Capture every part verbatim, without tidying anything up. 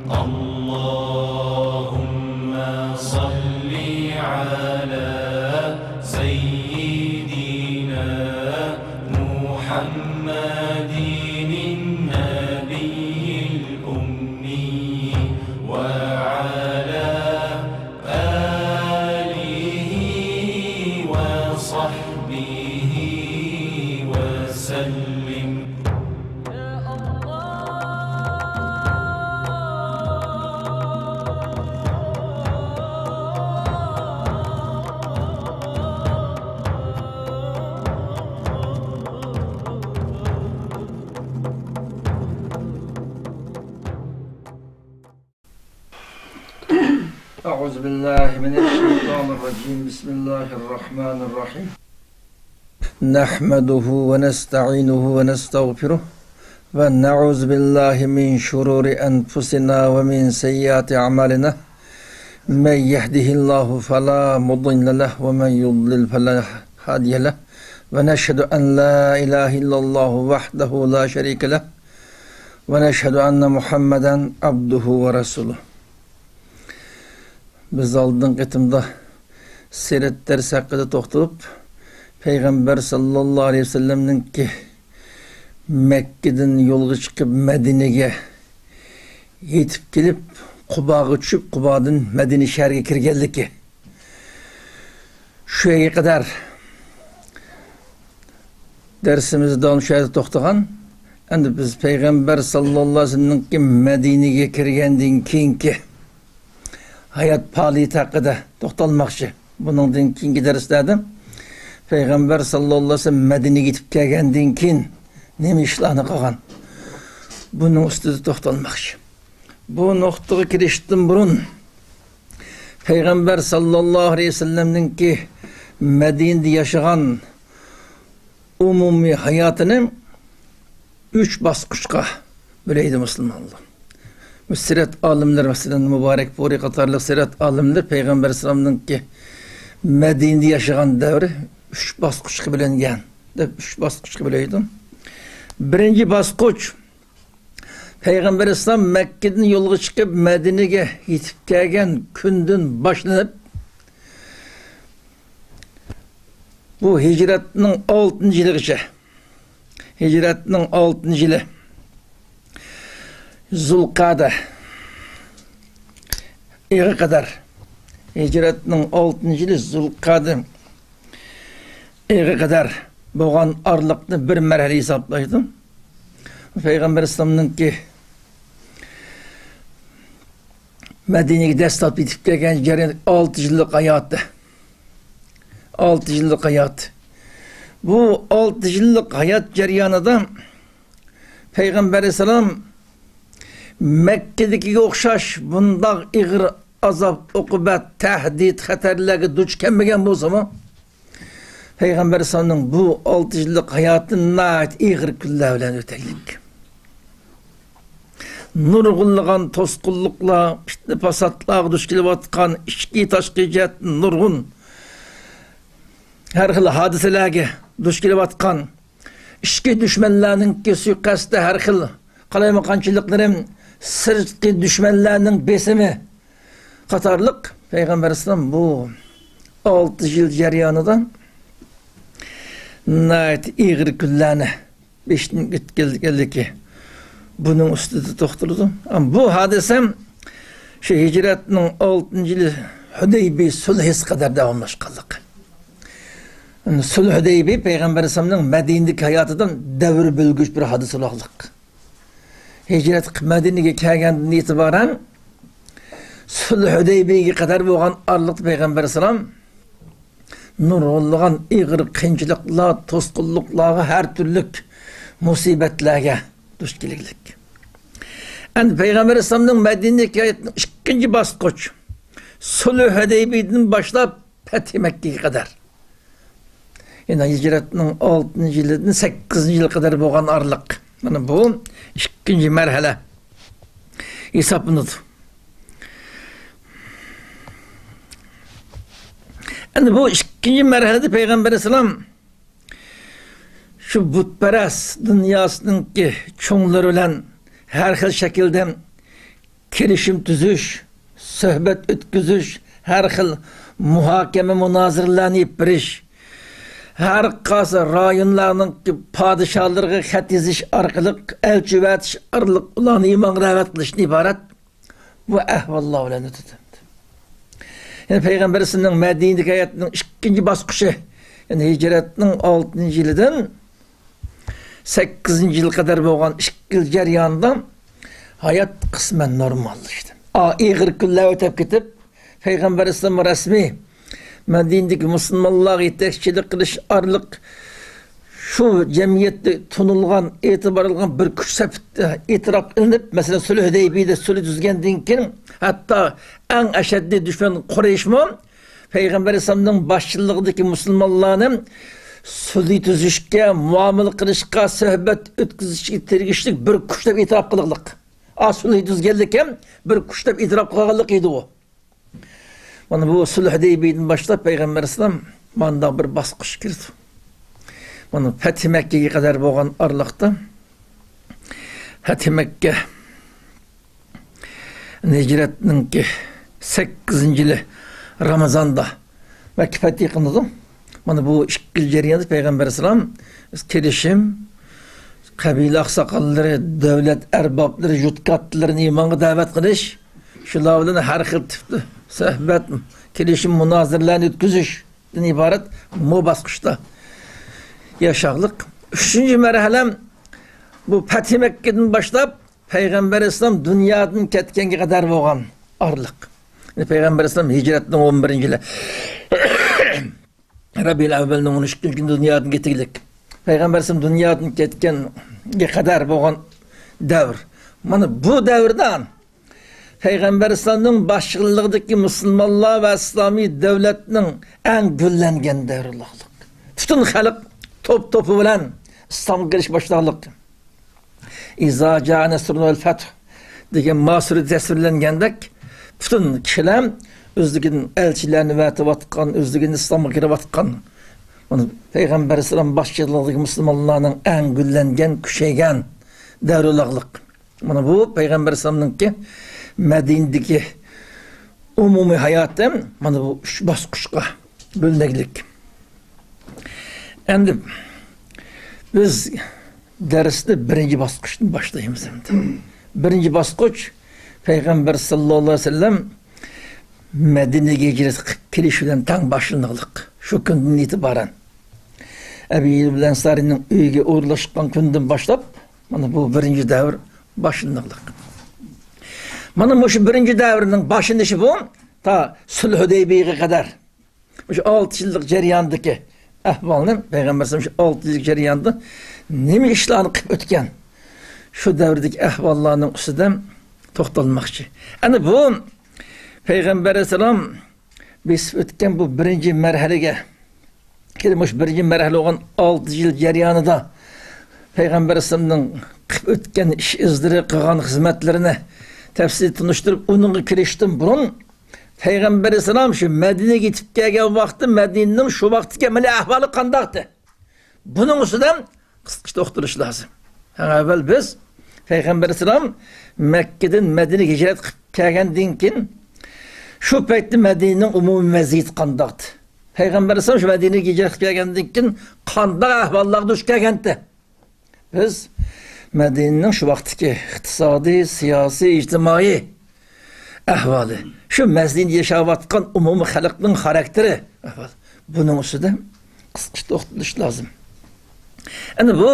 اللهم صل على سيدنا محمد النبي الأمي وعلى آله وصحبه وسلم. أعوذ بالله من الشيطان الرجيم. بسم الله الرحمن الرحيم. نحمده ونستعينه ونستغفره، ونعوذ بالله من شرور أنفسنا ومن سيئات أعمالنا. من يهده الله فلا مضل له، ومن يضلل فلا هادي له. ونشهد أن لا إله إلا الله وحده لا شريك له، ونشهد أن محمدا عبده ورسوله. بىز ئالدىنقى قېتىمدا سىرەت دەرسى ھەققىدە توختىلىپ، پەيغەمبەر ساللاللاھۇ ئەلەيھى ۋەسەللەمنىڭكى مەككىدىن يولغا چىقىپ، مەدىنىگە يېتىپ كېلىپ، قۇباغا چۈشۈپ، قۇبادىن مەدىنە شەھىرىگە كىرگەنلىكى، شۇ يەرگە قەدەر دەرسىمىز داۋاملىشىپ شۇ يەردە توختىغان. ئەمدى بىز پەيغەمبەر ساللاللاھۇ ئەلەيھى ۋەسەللەمنىڭكى مەدىنىگە كىرگەندىن كېيىنكى ھايات پائالىيىتى ھەققىدە توختالماقچى. بۇنىڭدىن كېيىنكى دەرسلەردە پەيغەمبەر ساللاللاھۇ ئەلەيھى ۋەسەللەم مەدىنىگە يېتىپ كەلگەندىن كېيىن نېمە ئىشلارنى قىلغان، بۇنىڭ ئۈستىدە توختالماقچى. بۇ نۇقتىغا كىرىشتىن بۇرۇن، پەيغەمبەر ساللاللاھۇ ئەلەيھى ۋەسەللەمنىڭكى مەدىنىدە ياشىغان ئومۇمىي ھاياتىنى ئۈچ باسقۇچقا بۆلەيدۇ مۇسۇلمانلار. بۇ سىرەت ئالىملىرى، مەسىلەن، مۇبارەكپۇرى قاتارلىق سىرەت ئالىملىرى پەيغەمبەر ئەلەيھىسسالامنىڭكى مەدىنىدە ياشىغان دەۋرى ئۈچ باسقۇچقا بۆلۈنگەن دەپ، ئۈچ باسقۇچقا بۆلەيدۇ. بىرىنچى باسقۇچ، پەيغەمبەر ئەلەيھىسسالام مەككىدىن يولغا چىقىپ، مەدىنىگە يېتىپ كەلگەن كۈندىن باشلىنىپ، بۇ ھىجرەتنىڭ ئالتىنچى يىلىغىچە، ھىجرەتنىڭ ئالتىنچى يىلى زۇلقەدە ئېغا قەدەر، ھىجرەتنىڭ ئالتىنچى يىلى زۇلقەدە ئېغا قەدەر بولغان ئارىلىقنى بىر مەرھەلە ھېسابلايدۇ. پەيغەمبەر ئەلەيھىسسالامنىڭكى مەدىنىگە دەسلەپ يېتىپ كەلگەن جەريان ئالتە يىللىق ھاياتى. ئالتە يىللىق ھايات. بۇ ئالتە يىللىق ھايات جەريانىدا پەيغەمبەر ئەلەيھىسسالام مەككىدىكىگە ئوخشاش بۇنداق ئېغىر ئازاب، ئوقۇبەت، تەھدىت، خەتەرلەرگە دۇچ كەلمىگەن بولسىمۇ، پەيغەمبەر ئەلەيھىسسالامنىڭ بۇ ئالتە يىللىق ھاياتى ناھايىتى ئېغىر كۈنلەر بىلەن ئۆتەيلىك. نۇرغۇنلىغان توسقۇنلۇقلار، پىتنە-پاساتلارغا دۇچ كېلىۋاتقان، ئىچكى، تاشقى جەھەتتىن نۇرغۇن ھەر خىل ھادىسىلەرگە دۇچ كېلىۋاتقان، ئىچكى دۈشمەنلەرنىڭكى سۇيىقەستى، ھەر خىل قالايمىقانچىلىقلىرى، سىرتقى دۈشمەنلەرنىڭ بېسىمى قاتارلىق پەيغەمبەر ئەلەيھىسسالام بۇ ئالتە يىل جەريانىدا ناھايىتى ئېغىر كۈنلەرنى بېشىدىن ئۆتكەنلىكى، بۇنىڭ ئۈستىدە توختىلىدۇ. بۇ ھادىسە شۇ ھىجرەتنىڭ ئالتىنچى يىلى ھۈدەيبىي سۈلھىسى قەدەر داۋاملاشقانلىقى. سۈلھ ھۈدەيبىي پەيغەمبەر ئەلەيھىسسالامنىڭ مەدىنىدىكى ھاياتىدا دەۋر بۆلگۈچ بىر ھادىسە بولغانلىق. ھىجرەت قىلىپ مەدىنىگە كەلگەندىن ئېتىبارەن سۈلھ ھۈدەيبىيەگە قەدەر بولغان ئارىلىقتا پەيغەمبەر ئەلەيھىسسالام نۇرغۇنلىغان ئېغىر قىيىنچىلىقلار، توسقۇنلۇقلارغا، ھەر تۈرلۈك مۇسىبەتلەرگە دۇچ كېلىگلىك. ئەمدى پەيغەمبەر ئەلەيھىسسالامنىڭ مەدىنىدىكى ھاياتىنىڭ ئىككىنچى باسقۇچ، سۈلھ ھۈدەيبىيەدىن باشلاپ پەتھى مەككىگە قەدەر. يەنى ھىجرەتنىڭ ئالتىنچى يىلىدىن سەككىزىنچى يىلغا قەدەر بولغان ئارىلىق. مانا بۇ ئىككىنچى مەرھەلە ھېسابلىنىدۇ. ئەمدى بۇ ئىككىنچى مەرھەلىدە پەيغەمبەر ئەلەيھىسسالام شۇ بۇتپەرەس دۇنياسىنىڭكى چوڭلىرى بىلەن ھەر خىل شەكىلدە كېلىشىم تۈزۈش، سۆھبەت ئۆتكۈزۈش، ھەر خىل مۇھاكىمە مۇنازىرىلەرنى ئېلىپ بېرىش، ھەر قايسى رايونلارنىڭ پادىشاھلىرىغا خەت يېزىش ئارقىلىق، ئەلچى ئەۋەتىش ئارقىلىق ئۇلارنى ئىمانغا دەۋەت قىلىشتىن ئىبارەت بۇ ئەھۋاللار بىلەن ئۆتىدۇ. يەنى پەيغەمبەر ئەلەيھىسسالامنىڭ مەدىنىدىكى ھاياتىنىڭ ئىككىنچى باسقۇچى، يەنى ھىجرەتنىڭ ئالتىنچى يىلىدىن سەككىزىنچى يىلغا قەدەر بولغان ئىككى يىل جەريانىدا ھايات قىسمەن نورماللاشتى. ئا، ئېغىر كۈنلەر ئۆتۈپ كېتىپ، پەيغەمبەر ئەلەيھىسسالام رەسمىي مەدىنىدىكى مۇسۇلمانلارغا يېتەكچىلىك قىلىش ئارقىلىق شۇ جەمئىيەتتە تونۇلغان، ئېتىبار ئالغان بىر كۈچ سۈپىتىدە ئېتىراپ قىلىنىپ، مەسىلەن، سۈلھ ھۇدەيبىيەدە سۈلھ تۈزگەندىن كېيىن، ھەتتا ئەڭ ئەشەددىي دۈشمەن قۇرەيشمۇ پەيغەمبەر ئەلەيھىسسالامنىڭ باشچىلىقىدىكى مۇسۇلمانلارنى سۈلھ تۈزۈشكە، مۇئامىلە قىلىشقا، سۆھبەت ئۆتكۈزۈشكە تېگىشلىك بىر كۈچ دەپ ئېتىراپ قىلغانلىق. ئا، سۈلھ تۈزگەنلىكى بىر كۈچ دەپ ئېتىراپ قىلغانلىق ئىدى ئۇ. مانا بۇ سۈلھ ھۇدەيبىيەدىن باشلاپ پەيغەمبەر ئەلەيھىسسالام مانداق بىر باسقۇچ كىردى. مانا پەتھى مەككىگە قەدەر بولغان ئارىلىقتا، پەتھى مەككە ھىجرەتنىڭكى سەككىزىنچى يىلى رامىزاندا مەككە پەتھى قىلىنىدۇ. مانا بۇ ئىككى يىل جەريانىدا پەيغەمبەر ئەلەيھىسسالام كېلىشىم، قەبىلە ئاقساقاللىرى، دۆلەت ئەربابلىرى، يۇرت كاتتىلىرىنى ئىمانغا دەۋەت قىلىش، شۇلار بىلەن ھەر خىل تىپتا سۆھبەت، كېلىشىم، مۇنازىرىلەرنى ئۆتكۈزۈشتىن ئىبارەت بۇ باسقۇچتا ياشاغلىق. ئۈچىنچى مەرھەلە بۇ پەتھى مەككىدىن باشلاپ پەيغەمبەر ئەلەيھىسسالام دۇنيادىن كەتكەنگە قەدەر بولغان ئارىلىق. پەيغەمبەر ئەلەيھىسسالام ھىجرەتنىڭ ئون بىرىنچى يىلى رەبىئۇل ئەۋۋەلنىڭ ئون ئىككىنچى كۈنى دۇنيادىن كەتكەنلىك. پەيغەمبەر ئەلەيھىسسالام دۇنيادىن كەتكەنگە قەدەر بولغان دەۋر. مانا بۇ دەۋردە پەيغەمبەر ئەلەيھىسسالامنىڭ باشچىلىقىدىكى مۇسۇلمانلار ۋە ئىسلامىي دۆلەتنىڭ ئەڭ گۈللەنگەن دەۋرى بولغانلىق. پۈتۈن خەلق توپ-توپى بىلەن ئىسلامغا كىرىش باشلىغانلىق. «ئىزا جاء نەسرۇللاھى ۋەل فەتھ» دېگەن ماسۇرىدا تەسۋىرلەنگەندەك، پۈتۈن كىشىلەر ئۆزلۈكىدىن ئەلچىلەرنى ئەۋەتىۋاتقان، ئۆزلۈكىدىن ئىسلامغا كىرىۋاتقان، مانا، پەيغەمبەر ئەلەيھىسسالام باشچىلىقىدىكى مۇسۇلمانلارنىڭ ئەڭ گۈللەنگەن، كۈچەيگەن دەۋرى بولغانلىق. مانا بۇ پەيغەمبەر ئەلەيھىسسالامنىڭكى مەدىنىدىكى ئومۇمىي ھاياتى مانا بۇ ئۈچ باسقۇچقا بۆلۈنەگلىك. ئەمدى بىز دەرسنى بىرىنچى باسقۇچتىن باشلايمىز ئەمدى. بىرىنچى باسقۇچ پەيغەمبەر ساللاللاھۇ ئەلەيھى ۋەسەللەم مەدىنىگە ھىجرەت قىلىپ كېلىش بىلەن تەڭ باشلىنىغلىق. شۇ كۈندىن ئېتىبارەن ئەبى ئەييۇب ئەنسارىنىڭ ئۆيىگە ئورۇنلاشقان كۈندىن باشلاپ، مانا بۇ بىرىنچى دەۋر باشلىنىغلىق. مانا مۇشۇ بىرىنچى دەۋرنىڭ باشلىنىشى بۇ، تا سۈلھ ھۇدەيبىيەگە قەدەر. مۇشۇ ئالتە يىللىق جەرياندىكى ئەھۋالنى، پەيغەمبەر ئەلەيھىسسالام شۇ ئالتە يىللىق جەرياندا نېمە ئىشلارنى قىلىپ ئۆتكەن، شۇ دەۋردىكى ئەھۋاللارنىڭ ئۈستىدە توختالماقچى. ئەنە بۇ پەيغەمبەر ئەلەيھىسسالام بېسىپ ئۆتكەن بۇ بىرىنچى مەرھەلىگە، كېلىپ مۇشۇ بىرىنچى مەرھەلە بولغان ئالتە يىل جەريانىدا پەيغەمبەر ئەلەيھىسسالامنىڭ قىلىپ ئۆتكەن ئىش ئىزلىرى، قىلغان خىزمەتلىرىنى تەپسىلىي تونۇشتۇرۇپ، ئۇنىڭغا كىرىشتىن بۇرۇن، پەيغەمبەر ئەلەيھىسسالام شۇ مەدىنىگە يېتىپ كەلگەن ۋاقتى، مەدىنىنىڭ شۇ ۋاقتىكى ئەمەلىي ئەھۋالى قانداقتى؟ بۇنىڭ ئۈستىدە قىسقىچە توختىلىش لازىم. ئەڭ ئەۋۋەل بىز پەيغەمبەر ئەلەيھىسسالام مەككىدىن مەدىنىگە ھىجرەت قىلىپ كەلگەندىن كېيىن، شۇ پەيتتە مەدىنىنىڭ ئومۇمىي ۋەزىيىتى قانداقتى؟ پەيغەمبەر ئەلەيھىسسالام شۇ مەدىنىگە ھىجرەت قىلىپ كەلگەندىن كېيىن قانداق ئەھۋاللارغا دۇچ كەلگەنتى؟ بىز مەدىنىنىڭ شۇ ۋاقىتتىكى ئىقتىسادىي، سىياسىي، ئىجتىمائىي ئەھۋالى، شۇ مەدىنىدە ياشاۋاتقان ئومۇمىي خەلقنىڭ خاراكتېرى، ئەھۋال، بۇنىڭ ئۈستىدە قىسقىچە توختىلىش لازىم. ئەنە بۇ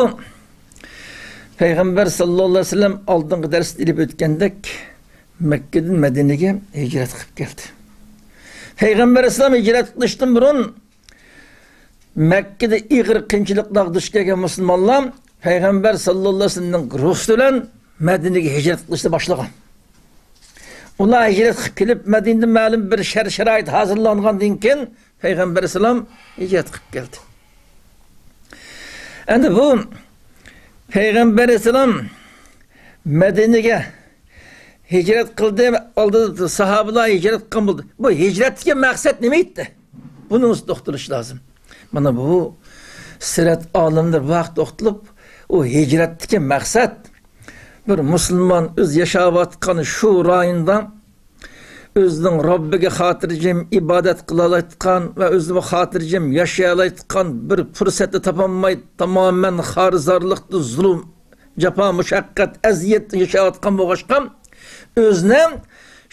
پەيغەمبەر ساللاللاھۇ ئەلەيھى ۋەسەللەم ئالدىنقى دەرستە ئېلىپ ئۆتكەندەك، مەككىدىن مەدىنىگە ھىجرەت قىلىپ كەلدى. پەيغەمبەر ئەلەيھىسسالام ھىجرەت قىلىشتىن بۇرۇن مەككىدە ئېغىر قىيىنچىلىقلارغا دۇچ كەلگەن مۇسۇلمانلار پەيغەمبەر ساللاللاھۇ ئەلەيھى ۋەسەللەمنىڭ رۇخسىتى بىلەن مەدىنىگە ھىجرەت قىلىشنى باشلىغان. ئۇلار ھىجرەت قىلىپ كېلىپ، مەدىنىدە مەلۇم بىر شەرت-شارائىت ھازىرلانغاندىن كېيىن، پەيغەمبەر ئەلەيھىسسالام ھىجرەت قىلىپ كەلدى. ئەمدى بۇ پەيغەمبەر ئەلەيھىسسالام مەدىنىگە ھىجرەت قىلدى، ئالدىدا ساھابىلار ھىجرەت قىلغان بولدى. بۇ ھىجرەتتىكى مەقسەت نېمە ئىدى؟ بۇنىڭ ئۈستىدە توختىلىش لازىم. مانا بۇ سىرەت ئالىملىرى بۇ ھەقتە توختىلىپ، ئۇ ھىجرەتتىكى مەقسەت بىر مۇسۇلمان ئۆز ياشاۋاتقان شۇ رايوندا ئۆزىنىڭ رەببىگە خاتىرجەم ئىبادەت قىلالايتقان ۋە ئۆزىنى خاتىرجەم ياشىيالايتقان بىر پۇرسەتنى تاپالماي، تامامەن خارىزارلىقتا، زۇلۇم، جاپا، مۇشەققەت، ئەزىيەتتە ياشاۋاتقان بولغاچقا، ئۆزىنى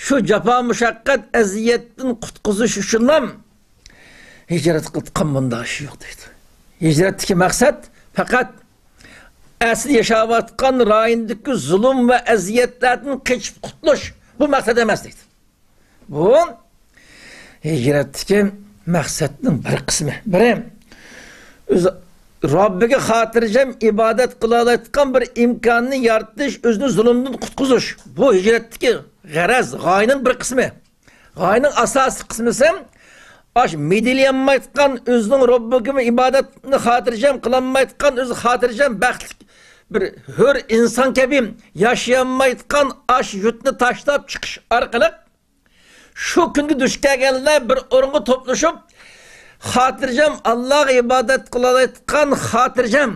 شۇ جاپا، مۇشەققەت، ئەزىيەتتىن قۇتقۇزۇش ئۈچۈنلا ھىجرەت قىلىدىغان بۇنداق ئىش يوق دەيدۇ. ھىجرەتتىكى مەقسەت پەقەت ئەسلى ياشاۋاتقان رايوندىكى زۇلۇم ۋە ئەزىيەتلەردىن قېچىپ قۇتۇلۇش، بۇ مەقسەت ئەمەس دەيدۇ. بۇ ھىجرەتتىكى مەقسەتنىڭ بىر قىسمى. بىرى، ئۆز رەببىگە خاتىرجەم ئىبادەت قىلالايدىغان بىر ئىمكاننى يارىتىش، ئۆزىنى زۇلۇمدىن قۇتقۇزۇش. بۇ ھىجرەتتىكى غەرەز، غايىنىڭ بىر قىسمى. غايىنىڭ ئاساسىي قىسمىسى ئاش مىدىرلىيالمايدىغان، ئۆزىنىڭ رەببىگە ئىبادەتنى خاتىرجەم قىلالمايدىغان، ئۆزى خاتىرجەم، بەختلىك بىر ھۆر ئىنسان كەبى ياشىيالمايدىغان ئاش يۇرتنى تاشلاپ چىقىش ئارقىلىق، شۇ كۈنگە دۇچ كەلگەنلەر بىر ئورۇنغا توپلىشىپ، خاتىرجەم، ئاللاغا ئىبادەت قىلالايدىغان، خاتىرجەم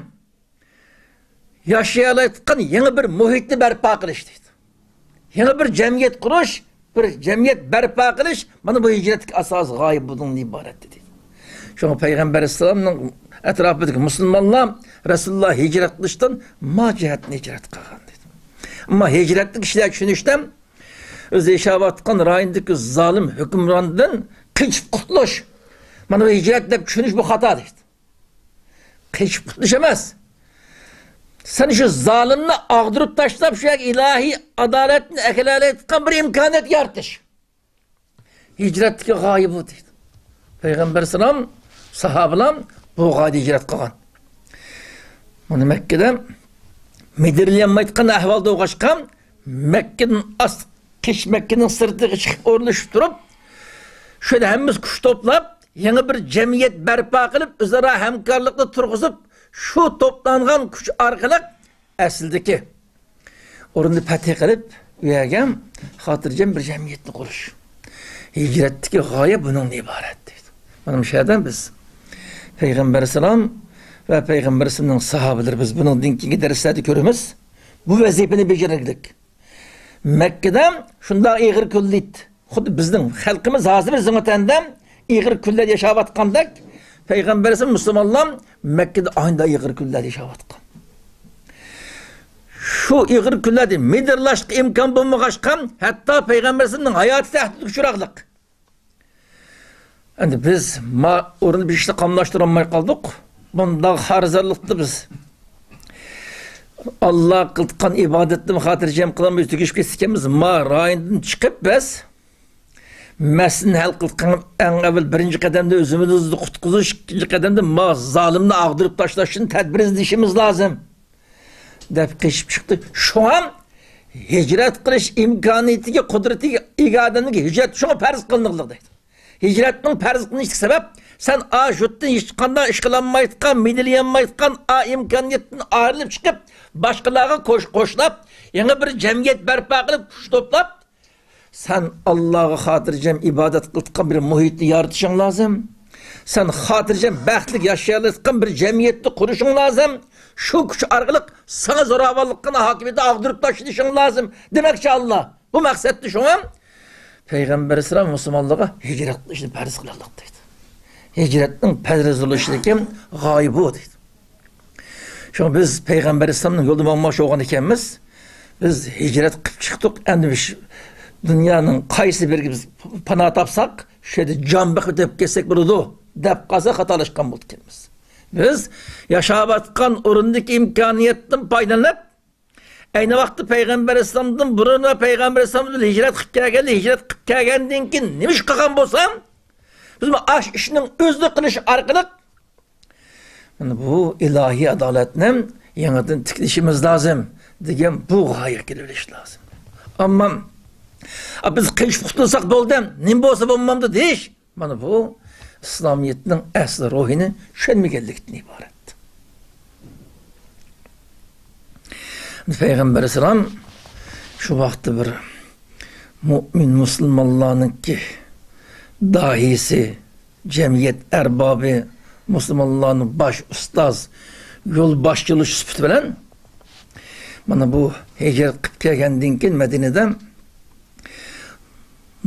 ياشىيالايدىغان يېڭى بىر مۇھىتنى بەرپا قىلىش دەيدۇ. يېڭى بىر جەمئىيەت قۇرۇش، بىر جەمئىيەت بەرپا قىلىش، مانا بۇ ھىجرەتتىكى ئاساسىي غايە بۇنىڭدىن ئىبارەت دەيدۇ. شۇڭا پەيغەمبەر ئەلەيھىسسالامنىڭ ئەتراپىدىكى مۇسۇلمانلار رەسۇلۇللا ھىجرەت قىلىشتىن ما جەھەتتىن ھىجرەت قىلغان دەيدۇ. ئەمما ھىجرەتنى كىشىلەر چۈشىنىشتە ئۆزى ياشاۋاتقان رايوندىكى زالىم ھۆكۈمراندىن قېچىپ قۇتۇلۇش، مانا بۇ ھىجرەت دەپ چۈشىنىش بۇ خاتا دەيدۇ. قېچىپ قۇتۇلۇش ئەمەس. سەن شۇ زالىمنى ئاغدۇرۇپ تاشلاپ، شۇ يەرگە ئىلاھىي ئادالەتنى ئەكېلەلەيدىغان بىر ئىمكانىيەت يارىتىش. ھىجرەتتىكى غايە بۇ دەيدۇ. پەيغەمبەر ئەلەيھىسسالام، ساھابىلار بۇ غايىدە ھىجرەت قىلغان. مانا مەككىدە مىدىرلىيالمايدىغان ئەھۋالدا بولغاچقا، مەككىدىن ئاست-، قېچىپ مەككىنىڭ سىرتىغا چىقىپ ئورۇنلىشىپ تۇرۇپ، شۇ يەردە ھەممىسى كۈچ توپلاپ، يېڭى بىر جەمئىيەت بەرپا قىلىپ، ئۆزئارا ھەمكارلىقنى تۇرغۇزۇپ، شۇ توپلانغان كۈچ ئارقىلىق ئەسلىدىكى ئورۇننى پەتھى قىلىپ، ئۇ يەرگە خاتىرجەم بىر جەمئىيەتنى قۇرۇش. ھىجرەتتىكى غايە بۇنىڭدىن ئىبارەت دەيدۇ. مانا مۇشۇ يەردە بىز پەيغەمبەر ئەلەيھىسسالام ۋە پەيغەمبەر ئەلەيھىسسالامنىڭ ساھابىلىرى، بىز بۇنىڭدىن كېيىنكى دەرسلەردە كۆرىمىز، بۇ ۋەزىپىنى بېجىرگۈدەك. مەككىدە شۇنداق ئېغىر كۈنلەر، خۇددى بىزنىڭ خەلقىمىز ھازىر بىزنىڭ ۋەتەندە ئېغىر كۈنلەردە ياشاۋاتقاندەك، پەيغەمبەر ئەلەيھىسسالام، مۇسۇلمانلار مەككىدە ئاينىدا ئېغىر كۈنلەردە ياشاۋاتقان. شۇ ئېغىر كۈنلەردە مىدىرلاشقا ئىمكان بولمىغاچقا، ھەتتا پەيغەمبەر ئەلەيھىسسالامنىڭ ھاياتى تەھدىتكە ئۇچراقلىق. ئەمدى بىز ما ئورۇن بېشىشنى قاملاشتۇرالماي قالدۇق. بۇنداق خارىزارلىقتا بىز ئاللا قىلىدىغان ئىبادەتنى خاتىرجەم قىلالماي تۈگىشىپ كېتىدىكەنمىز. ما رايوندىن چىقىپ بىز مەسىلىنى ھەل قىلىدىغان ئەڭ ئەۋۋەل بىرىنچى قەدەمدە ئۆزىمىزنى قۇتقۇزۇش، ئىككىنچى قەدەمدە ما زالىمنى ئاغدۇرۇپ تاشلاش ئۈچۈن تەدبىر ئىزدىشىمىز لازىم. دەپ قېچىپ چىقتى. شۇڭا ھىجرەت قىلىش ئىمكانىيىتىگە، قۇدرىتىگە ئىگە ئادەمگە ھىجرەت شۇڭا پەرز قىلىنغانلىق دەيدۇ. ھىجرەتنىڭ پەرز قىلىنىشلىق سەۋەب، سەن ئا يۇرتتىن ھېچقانداق ئىش قىلالمايدىغان، مىدىرلىيالمايدىغان ئا ئىمكانىيەتتىن ئايرىلىپ چىقىپ، باشقىلارغا قوش-، قوشۇلۇپ، يېڭى بىر جەمئىيەت بەرپا قىلىپ، كۈچ توپلاپ، سەن ئاللاغا خاتىرجەم ئىبادەت قىلىدىغان بىر مۇھىتنى يارىتىشىڭ لازىم. سەن خاتىرجەم، بەختلىك ياشىيالايدىغان بىر جەمئىيەتنى قۇرۇشۇڭ لازىم. شۇ كۈچ ئارقىلىق ساڭا زوراۋانلىقنى ھاكىمىيىتى ئاغدۇرۇپ تاشلىشىڭ لازىم دېمەكچى ئاللا. بۇ مەقسەتتە شۇڭا پەيغەمبەر ئەلەيھىسسالام مۇسۇلمانلارغا ھىجرەت قىلىشنى پەرز قىلغانلىق دەيدۇ. ھىجرەتنىڭ پەرز بولۇشىدىكى غايە بۇ دەيدۇ. شۇڭا بىز پەيغەمبەر ئەلەيھىسسالامنىڭ يولىدا ماڭماقچى بولغان ئىكەنمىز. بىز ھىجرەت قىلىپ چىقتۇق. ئەمدى بىز دۇنيانىڭ قايسى بىرىگە بىز پانا تاپساق، شۇ يەردە جان بېقىپ ئۆتۈپ كەتسەك بولىدۇ، دەپ قالسا خاتالاشقان بولىدىكەنمىز. بىز ياشاۋاتقان ئورۇندىكى ئىمكانىيەتتىن پايدىلىنىپ، ئەينى ۋاقىتتا پەيغەمبەر ئەلەيھىسسالامدىن بۇرۇن ۋە پەيغەمبەر ئەلەيھىسسالام بىلەن ھىجرەت قىلىپ كەلگەن، ھىجرەت قىلىپ كەلگەندىن كېيىن نېمە ئىش قىلغان بولسا، بىز ئاش ئىشنىڭ ئۆزىنى قىلىش ئارقىلىق مانا بۇ ئىلاھىي ئادالەتنى يېڭىدىن تىكلىشىمىز لازىم دېگەن بۇ غايىگە كېلىۋېلىش لازىم. ئەمما، «ئا، بىز قېچىپ قۇتۇلساق بولدى، نېمە بولسا بولمامدۇ» دېيىش، مانا بۇ ئىسلامىيەتنىڭ ئەسلى روھىنى چۈشەنمىگەنلىكتىن ئىبارەت. پەيغەمبەر ئەلەيھىسسالام شۇ ۋاقىتتا بىر مۆمىن مۇسۇلمانلارنىڭكى داھىيسى، جەمئىيەت ئەربابى، مۇسۇلمانلارنىڭ باش ئۇستاز، يول باشچىلىشى سۈپىتى بىلەن مانا بۇ ھىجرەت قىلىپ كەلگەندىن كېيىن مەدىنىدە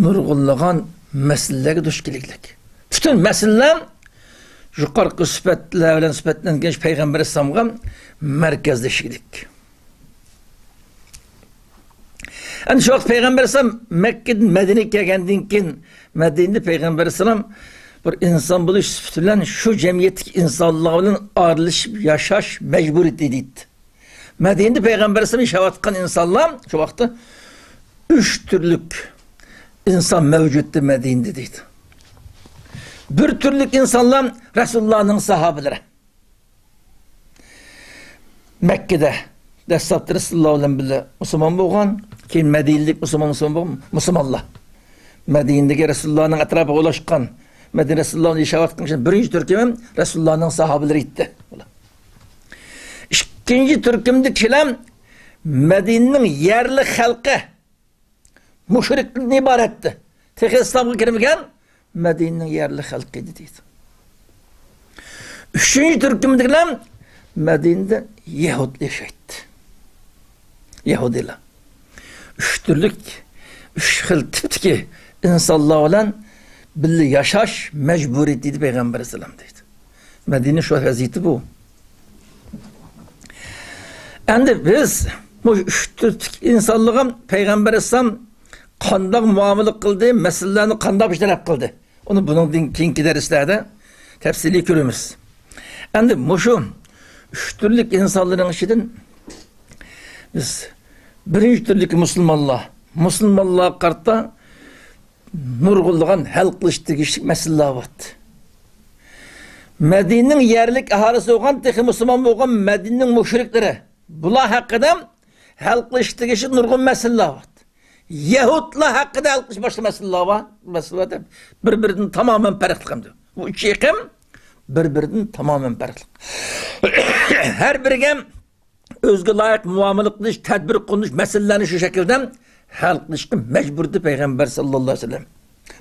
نۇرغۇنلىغان مەسىلىلەرگە دۇچ كېلىگلىك. پۈتۈن مەسىلىلەر يۇقىرىقى سۈپەتلەر بىلەن سۈپەتلەنگەن پەيغەمبەر ئەلەيھىسسالامغا مەركەزلىشىگلىك. ئەنە شۇ ۋاقىت پەيغەمبەر ئەلەيھىسسالام مەككىدىن مەدىنىگە كەلگەندىن كېيىن، مەدىنىدە پەيغەمبەر ئەلەيھىسسالام بىر ئىنسان بولۇش سۈپىتى بىلەن شۇ جەمئىيەتتىكى ئىنسانلار بىلەن ئارىلىشىپ ياشاش مەجبۇرىيىتى دەيدۇ. مەدىنىدە پەيغەمبەر ئەلەيھىسسالام ياشاۋاتقان ئىنسانلار شۇ ۋاقىتتا ئۈچ تۈرلۈك ئىنسان مەۋجۇتتى مەدىنىدە دەيدۇ. بىر تۈرلۈك ئىنسانلار رەسۇلۇللانىڭ ساھابىلىرى. مەككىدە دەسلەپتە رەسۇلۇللا بىلەن بىللە مۇسۇلمان بولغان، كېيىن مەدىنىلىك مۇسۇلمان، مۇسۇلمان بولغان، مۇسۇلمانلار. مەدىنىدىكى رەسۇلۇللانىڭ ئەتراپىغا ئولاشقان، مەدىنە رەسۇلۇللا ياشاۋاتقان كىشىنىڭ بىرىنچى تۈركۈمى رەسۇلۇللانىڭ ساھابىلىرى ئىدى. ئىككىنچى تۈركۈمدىكى كىشىلەر مەدىنىنىڭ يەرلىك خەلقى، مۇشرىكتىن ئىبارەتتى. تېخى ئىسلامغا كىرمىگەن مەدىنىنىڭ يەرلىك خەلقى ئىدى دەيدۇ. ئۈچىنچى تۈركۈمدىكىلەر مەدىنىدە يەھۇد ياشايتتى. يەھۇدىيلار. ئۈچ تۈرلۈك، ئۈچ خىل تىپتىكى ئىنسانلار بىلەن بىللە ياشاش مەجبۇرىيىتى ئىدى پەيغەمبەر ئەلەيھىسسالام دەيدۇ. مەدىنە شۇ ۋەزىيىتى بۇ. ئەمدى بىز بۇ ئۈچ تۈرتۈك ئىنسانلىقى پەيغەمبەر ئەلەيھىسسالام قانداق مۇئامىلە قىلدى، مەسىلىلەرنى قانداق بىر تەرەپ قىلدى؟ ئۇنى بۇنىڭدىن كېيىنكى دەرسلەردە تەپسىلىي كۆرىمىز. ئەمدى مۇشۇ ئۈچ تۈرلۈك ئىنسانلارنىڭ ئىچىدىن بىز بىرىنچى تۈرلۈك مۇسۇلمانلار، مۇسۇلمانلارغا قارىتا نۇرغۇنلىغان ھەل قىلىش تېگىشلىك مەسىلىلەر بار. مەدىنىنىڭ يەرلىك ئاھالىسى بولغان، تېخى مۇسۇلمان بولغان مەدىنىنىڭ مۇشرىكلىرى، بۇلار ھەققىدە ھەل قىلىش تېگىشلىك نۇرغۇن مەسىلىلەر بار. يەھۇدلار ھەققىدە ھەل قىلىش باشقا مەسىلىلەر بار. مەسىلىلەر دەپ بىر-بىرىدىن تامامەن پەرقلىق ئەمدى. بۇ ئۈچ ئېقىم بىر-بىرىدىن تامامەن پەرقلىق. ھەر بىرىگە ئۆزىگە لايىق مۇئامىلە قىلىش، تەدبىر قوللىنىش مەسىلىلەرنى شۇ شەكىلدە ھەل قىلىشقا مەجبۇر ئىدى پەيغەمبەر ساللاللاھۇ ئەلەيھى ۋەسەللەم.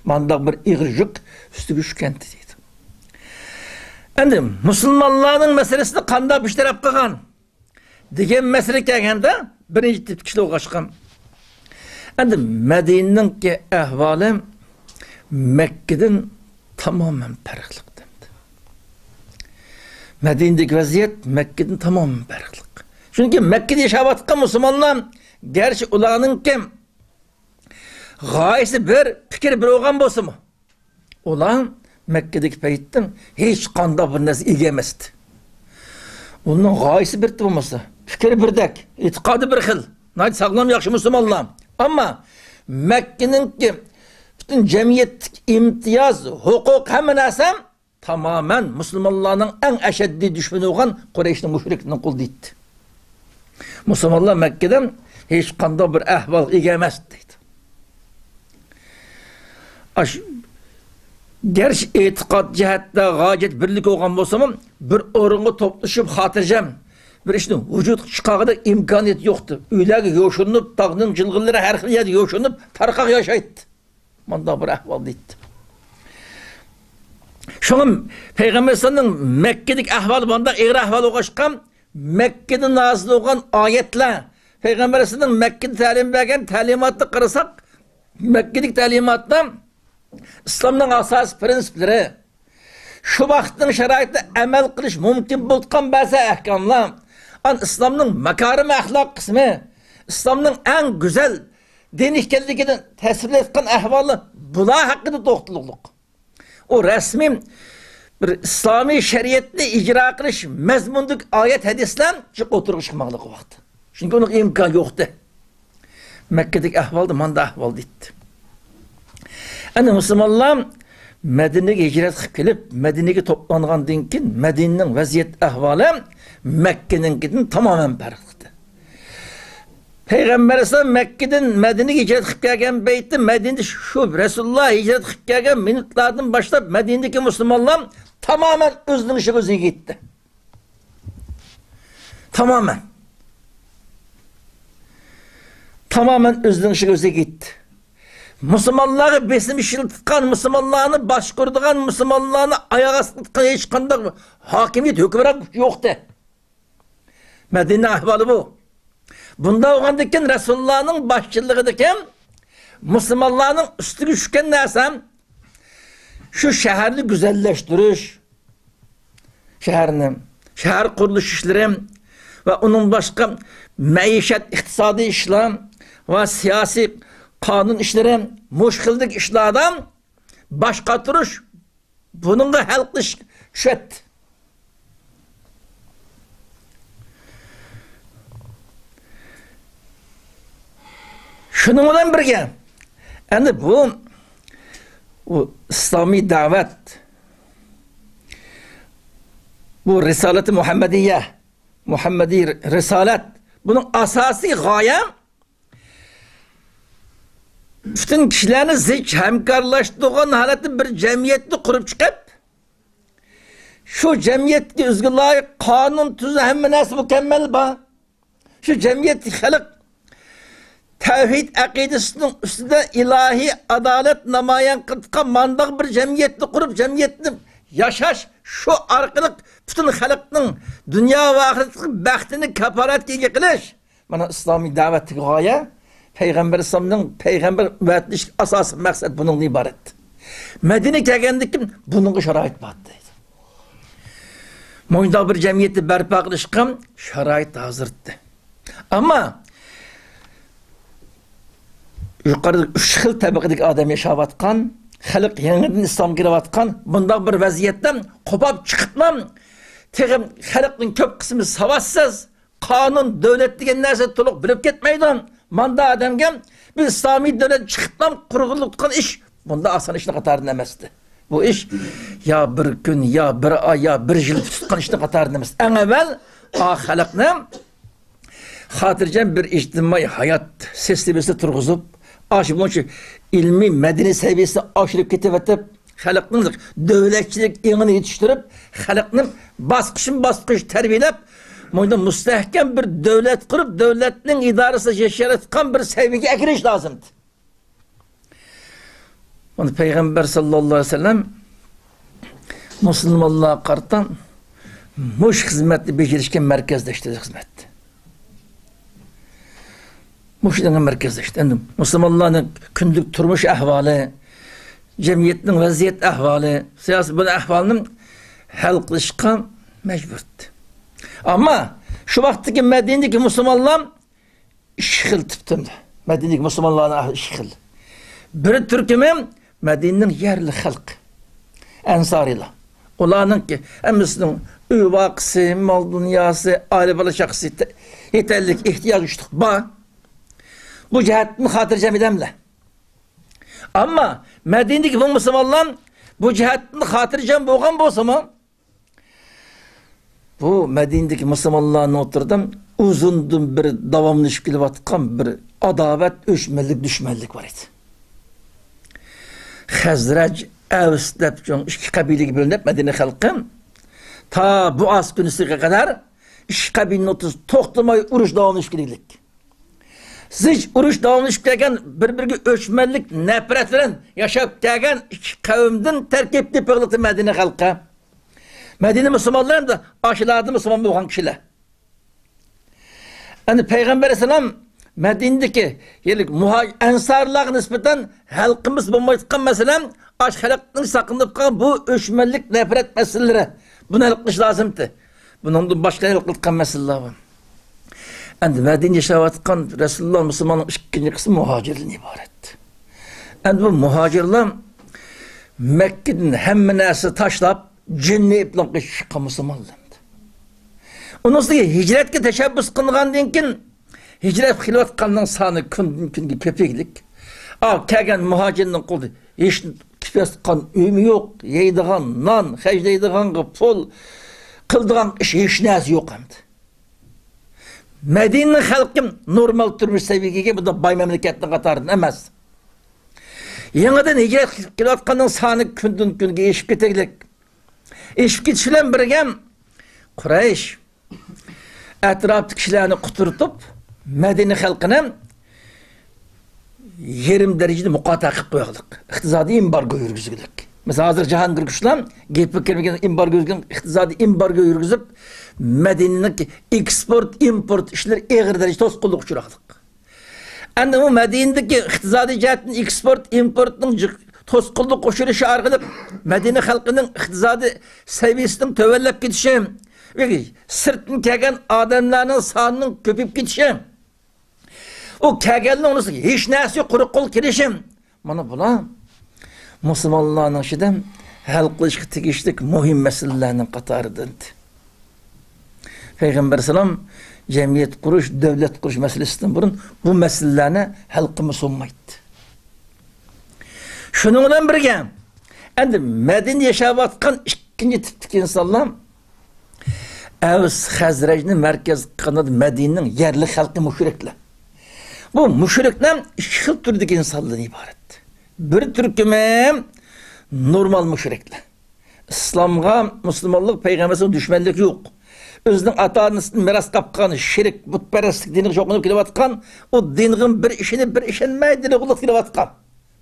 مانداق بىر ئېغىر يۈك ئۈستىگە چۈشكەنتى دەيدۇ. ئەمدى مۇسۇلمانلارنىڭ مەسىلىسىنى قانداق بىر تەرەپ قىلغان دېگەن مەسىلە كەلگەندە، بىرىنچى تىپتىكى كىشىلەر ئوخشاشقان. ئەمدى مەدىنىنىڭكى ئەھۋالى مەككىدىن تامامەن پەرقلىق دەمدى. مەدىنىدىكى ۋەزىيەت مەككىدىن تامامەن پەرقلىق. چۈنكى مەككىدە ياشاۋاتقان مۇسۇلمانلار، گەرچە ئۇلارنىڭكى غايىسى بىر، پىكرى بىر بولغان بولسىمۇ، ئۇلار مەككىدىكى پەيتتە ھېچقانداق بىر نەرسىگە ئىگە ئەمەستى. ئۇنىڭ غايىسى بىر بولمىسا، پىكرى بىردەك، ئېتىقادى بىر خىل، ناھايىتى ساغلام، ياخشى مۇسۇلمانلار. ئەمما مەككىنىڭكى پۈتۈن جەمئىيەتتىكى ئىمتىياز، ھوقۇق، ھەممە نەرسە تامامەن مۇسۇلمانلارنىڭ ئەڭ ئەشەددىي دۈشمىنى بولغان قۇرەيشنىڭ مۇشرىكلىرىنىڭ قولىدا ئىدى. مۇسۇلمانلار مەككىدە ھېچقانداق بىر ئەھۋالغا ئىگە ئەمەستى دەيدۇ. ئاش-، گەرچە ئېتىقاد جەھەتتە غايەت بىرلىك بولغان بولسىمۇ، بىر ئورۇنغا توپلىشىپ خاتىرجەم بىر ئىشنى ۋۇجۇدقا چىقارغۇدەك ئىمكانىيەت يوقتى. ئۆيلەرگە يوشۇرۇنۇپ، تاغنىڭ جىلغىلىرى ھەر خىل يەردە يوشۇرۇنۇپ، تارقاق ياشايتتى. مانداق بىر ئەھۋال دەيتتى. شۇڭا پەيغەمبەر ئەلەيھىسسالامنىڭ مەككىدىكى ئەھۋالى مانداق ئېغىر ئەھۋال بولغاچقا، مەككىدە نازىل بولغان ئايەتلەر، پەيغەمبەر ئەلەيھىسسالامنىڭ مەككىدە تەلىم بەرگەن تەلىماتىغا قارىساق، مەككىدىكى تەلىماتتا ئىسلامنىڭ ئاساسىي پىرىنسىپلىرى، شۇ ۋاقىتنىڭ شارائىتىدا ئەمەل قىلىش مۇمكىن بولغان بەزى ئەھكاملار، ئان ئىسلامنىڭ ماكارىم ئەخلاق قىسمى، ئىسلامنىڭ ئەڭ گۈزەل دىن ئىكەنلىكىنى تەسۋىرلەيدىغان ئەھۋالى، بۇلار ھەققىدە توختىلىدۇق. ئۇ رەسمىي بىر ئىسلامىي شەرىئەتنى ئىجرا قىلىش مەزمۇنىدىكى ئايەت، ھەدىسلەر شۇ ئوتتۇرىغا چىقماقلىق ۋاقتى. چۈنكى ئۇنىڭ ئىمكانى يوقتى. مەككىدىكى ئەھۋالدا مانداق ئەھۋال دەيتتى. ئەنە مۇسۇلمانلار مەدىنىگە ھىجرەت قىلىپ كېلىپ، مەدىنىگە توپلانغاندىن كېيىن، مەدىنىنىڭ ۋەزىيەت ئەھۋالى مەككىنىڭكىدىن تامامەن پەرقلىق. پەيغەمبەر ئەلەيھىسسالام مەككىدىن مەدىنىگە ھىجرەت قىلىپ كەلگەن پەيتتە، مەدىنىدە شۇ رەسۇلۇللا ھىجرەت قىلىپ كەلگەن مىنۇتلاردىن باشلاپ، مەدىنىدىكى مۇسۇلمانلار تامامەن ئۆزىنىڭ ئىشىغا ئۆزى كەتتى. تامامەن. تامامەن ئۆزىنىڭ ئىشىغا ئۆزى كەتتى. مۇسۇلمانلارغا بېسىم ئىشلىتىدىغان، مۇسۇلمانلارنى باشقۇرىدىغان، مۇسۇلمانلارنى ئاياغ ئاستىغا تىققان ھېچقانداق ھاكىمىيەت، ھۆكۈمران كۈچ يوقتى. مەدىنىنىڭ ئەھۋالى بۇ. بۇنداق بولغاندىكىن رەسۇلۇللانىڭ باشچىلىقىدىكى مۇسۇلمانلارنىڭ ئۈستىگە چۈشكەن نەرسە شۇ شەھەرنى گۈزەللەشتۈرۈش، شەھەرنى، شەھەر قۇرۇلۇش ئىشلىرى ۋە ئۇنىڭ باشقا مەئىشەت، ئىقتىسادىي ئىشلار ۋە سىياسىي قانۇن ئىشلىرى، مۇشۇ خىلدىكى ئىشلاردا باش قاتۇرۇش، بۇنىڭغا ھەل قىلىش چۈشەتتى. شۇنىڭ بىلەن بىرگە، ئەمدى بۇ، بۇ ئىسلامىي دەۋەت، بۇ رىسالىتى مۇھەممەدىيە، مۇھەممەدىي رىسالەت، بۇنىڭ ئاساسىي غايە پۈتۈن كىشىلەرنى زىچ ھەمكارلاشتۇرغان ھالەتتە بىر جەمئىيەتنى قۇرۇپ چىقىپ، شۇ جەمئىيەتكە ئۆزىگە لايىق قانۇن، تۈزۈم، ھەممە نەرسە مۇكەممەل بار. شۇ جەمئىيەتتىكى خەلق تەۋھىد ئەقىدىسىنىڭ ئۈستىدە ئىلاھىي ئادالەت نامايان قىلىدىغان مانداق بىر جەمئىيەتنى قۇرۇپ، جەمئىيەتنى ياشاش، شۇ ئارقىلىق پۈتۈن خەلقنىڭ دۇنيا ۋە ئاخىرەتتىكى بەختىنى كاپالەتكە ئىگە قىلىش. مانا ئىسلامىي دەۋەتتىكى غايە، پەيغەمبەر ئەلەيھىسسالامنىڭ پەيغەمبەر ۋەتىنىش ئاساسىي مەقسەت بۇنىڭدىن ئىبارەت. مەدىنە كەلگەندىن كېيىن بۇنىڭغا شارائىت بار دەيدۇ. مۇنداق بىر جەمئىيەتنى بەرپا قىلىشقا شارائىت ھازىرتتى. ئەمما يۇقىرىدا ئۈچ خىل تەبىقىدىكى ئادەم ياشاۋاتقان، خەلق يېڭىدىن ئىسلامغا كىرىۋاتقان بۇنداق بىر ۋەزىيەتتە قوپاپ چىقىپلا، تېخى خەلقنىڭ كۆپ قىسمى ساۋاتسىز، قانۇن، دۆلەت دېگەن نەرسە تولۇق بىلىپ كەتمەيدۇ. ماندا ئادەمگە بىز ئىسلامىي دۆلەت چىقىپلا قۇرۇلۇۋاتقان ئىش بۇنداق ئاسان ئىشنىڭ قاتارىدا ئەمەستى. بۇ ئىش يا بىر كۈن، يا بىر ئاي، يا بىر يىل تۇتقان ئىشنىڭ قاتارىدا ئەمەس. ئەڭ ئەۋۋەل ئا خەلقنى خاتىرجەم بىر ئىجتىمائىي ھايات سىستېمىسى تۇرغۇزۇپ، ئاشۇ بويىچە ئىلمىي مەدەنىي سەۋىيەسىنى ئاشۇرۇپ كېتىۋېتىپ، خەلقنىڭ دۆلەتچىلىك ئېڭىنى يېتىشتۈرۈپ، خەلقنى باسقۇچمۇ باسقۇچ تەربىيەلەپ، مۇنداق مۇستەھكەم بىر دۆلەت قۇرۇپ، دۆلەتنىڭ ئىدارىسىدە ياشايدىغان بىر سەۋىيەگە ئەكىرىش لازىمدى. مانا پەيغەمبەر ساللاللاھۇ ئەلەيھى ۋەسەللەم مۇسۇلمانلارغا قارىتا مۇشۇ خىزمەتنى بېجىرىشكە مەركەزلەشتى خىزمەت. مۇشۇنىڭغا مەركەزلەشتى. ئەمدى مۇسۇلمانلارنىڭ كۈندىلىك تۇرمۇش ئەھۋالى، جەمئىيەتنىڭ ۋەزىيەت ئەھۋالى، سىياسىي بۇ ئەھۋالنى ھەل قىلىشقا مەجبۇر ئىدى. ئەمما شۇ ۋاقىتتىكى مەدىنىدىكى مۇسۇلمانلار ئىككى خىل تىپتا. مەدىنىدىكى مۇسۇلمانلارنىڭ ئەھۋالى ئىككى خىل. بىر تۈركۈمى مەدىنىنىڭ يەرلىك خەلقى، ئەنسارىيلار. ئۇلارنىڭكى ھەممىسىنىڭ ئۆي ۋاقىسى، مال دۇنياسى، ئائىلە بالا چاقىسى يېتەرلىك، ئېھتىياجى ئۇچتۇق بار. بۇ جەھەتتىن خاتىرجەم ئادەملەر. ئەمما مەدىنىدىكى بۇ مۇسۇلمانلار بۇ جەھەتتىن خاتىرجەم بولغان بولسىمۇ، بۇ مەدىنىدىكى مۇسۇلمانلارنىڭ ئوتتۇرىدا ئۇزۇندىن بېرى داۋاملىشىپ كېلىۋاتقان بىر ئاداۋەت، ئۆچمەنلىك، دۈشمەنلىك بار ئىدى. خەزرەج، ئەۋس دەپ چوڭ ئىككى قەبىلىگە بۆلۈنۈپ، مەدىنە خەلقى تا بۇ ئاز كۈنىسىگە قەدەر ئىككى قەبىلىنىڭ ئوتتۇرىسىدا توختىماي ئۇرۇش داۋاملىشىپ كېلىدىكەن. زىچ ئۇرۇش داۋاملىشىپ كەلگەن، بىر-بىرىگە ئۆچمەنلىك، نەپرەت بىلەن ياشاپ كەلگەن ئىككى قەۋمدىن تەركىب تېپىۋالغان مەدىنە خەلقى. مەدىنە مۇسۇلمانلىرى ئەمدى ئاشۇلاردا مۇسۇلمان بولغان كىشىلەر. ئەمدى پەيغەمبەر ئەلەيھىسسالام مەدىنىدىكى، يەنى مۇھا-، ئەنسارلارغا نىسبەتەن ھەل قىلمىسا بولمايدىغان مەسىلە، ئاشۇ خەلقنىڭ ساقلىنىپ قالغان بۇ ئۆچمەنلىك، نەپرەت مەسىلىلىرى. بۇنى ھەل قىلىش لازىمتى. بۇنىڭدىن باشقا ھەل قىلىدىغان مەسىلىلەر بار. ئەمدى مەدىنىدە ياشاۋاتقان رەسۇلۇللا مۇسۇلماننىڭ ئىككىنچى قىسمى مۇھاجىردىن ئىبارەت. ئەمدى بۇ مۇھاجىرلار مەككىدىن ھەممە نەرسە تاشلاپ، جىننى ئېپلام قېچىپ چىققان مۇسۇلمانلار. ئۇنىڭ ئۈستىگە ھىجرەتكە تەشەببۇس قىلغاندىن كېيىن، ھىجرەت قىلىۋاتقاننىڭ سانى كۈندىن كۈنگە كۆپەيگىلىك. ئا، كەلگەن مۇھاجىرنىڭ قولىدا ھېچ كېتىۋاتقان ئۆيمۇ يوق، يەيدىغان نان، خەجلەيدىغانغا پۇل، قىلىدىغان ئىش، ھېچ نەرسە يوق ئەمدى. مەدىنە خەلقى نورمال تۇرمۇش سەۋىيەگە ئىگە، بۇنداق باي مەملىكەتنىڭ قاتارىدا ئەمەس. يېڭىدىن ھىجرەت قىلىپ كېلىۋاتقاننىڭ سانى كۈندىن كۈنگە ئېشىپ كېتەگلىك. ئېشىپ كېتىش بىلەن بىرگە، قۇرەيش ئەتراپتىكى كىشىلەرنى قۇترىتىپ، مەدىنە خەلقىنى يېرىم دەرىجىدە مۇقاتىلە قىلىپ قويغلىق، ئىقتىسادىي ئېمبارگو يۈرگۈزگۈلۈك. مەسىلەن، ھازىر جاھانگىر كۈچلەر گېپى كىرمىگەن ئېمبارگو يۈرگۈزگەن، ئىقتىسادىي ئېمبارگو يۈرگۈزۈپ، مەدىنىنىڭ ئېكسپورت، ئىمپورت ئىشلىرى ئېغىر دەرىجىدە توسقۇنلۇققا ئۇچراقلىق. ئەمدى بۇ مەدىنىدىكى ئىقتىسادىي جەھەتتىن ئېكسپورت، ئىمپورتنىڭ جىق-، توسقۇنلۇققا ئۇچرىشى ئارقىلىق مەدىنە خەلقىنىڭ ئىقتىسادىي سەۋىيەسىنىڭ تۆۋەنلەپ كېتىشى، سىرتتىن كەلگەن ئادەملەرنىڭ سانىنىڭ كۆپىيىپ كېتىشى، ئۇ كەلگەننىڭ ئورنىسىغا ھېچ نەرسە يوق، قۇرۇق قول كېلىشى، مانا بۇلار مۇسۇلمانلارنىڭ ئىچىدە ھەل قىلىشقا تېگىشلىك مۇھىم مەسىلىلەرنىڭ قاتارىدىن. پەيغەمبەر ئەلەيھىسسالام جەمئىيەت قۇرۇش، دۆلەت قۇرۇش مەسىلىسىدىن بۇرۇن بۇ مەسىلىلەرنى ھەل قىلمىسا بولمايتتى. شۇنىڭ بىلەن بىرگە، ئەمدى مەدىنىدە ياشاۋاتقان ئىككىنچى تىپتىكى ئىنسانلار ئەۋس، خەزرەجنى مەركەز قىلغان مەدىنىنىڭ يەرلىك خەلقى مۇشرىكلار. بۇ مۇشرىكلار ئىككى خىل تۈردىكى ئىنسانلاردىن ئىبارەت. بىر تۈركۈمى نورمال مۇشرىكلار. ئىسلامغا، مۇسۇلمانلىق، پەيغەمبەرگە دۈشمەنلىك يوق. ئۆزىنىڭ ئاتا-ئانىسىدىن مىراس قاپقان شىرك، بۇتپەرەسلىك دىنىغا چوقۇنۇپ كېلىۋاتقان، ئۇ دىنغا بىر ئىشىنىپ، بىر ئىشەنمەي، دىنىغا كېلىۋاتقان.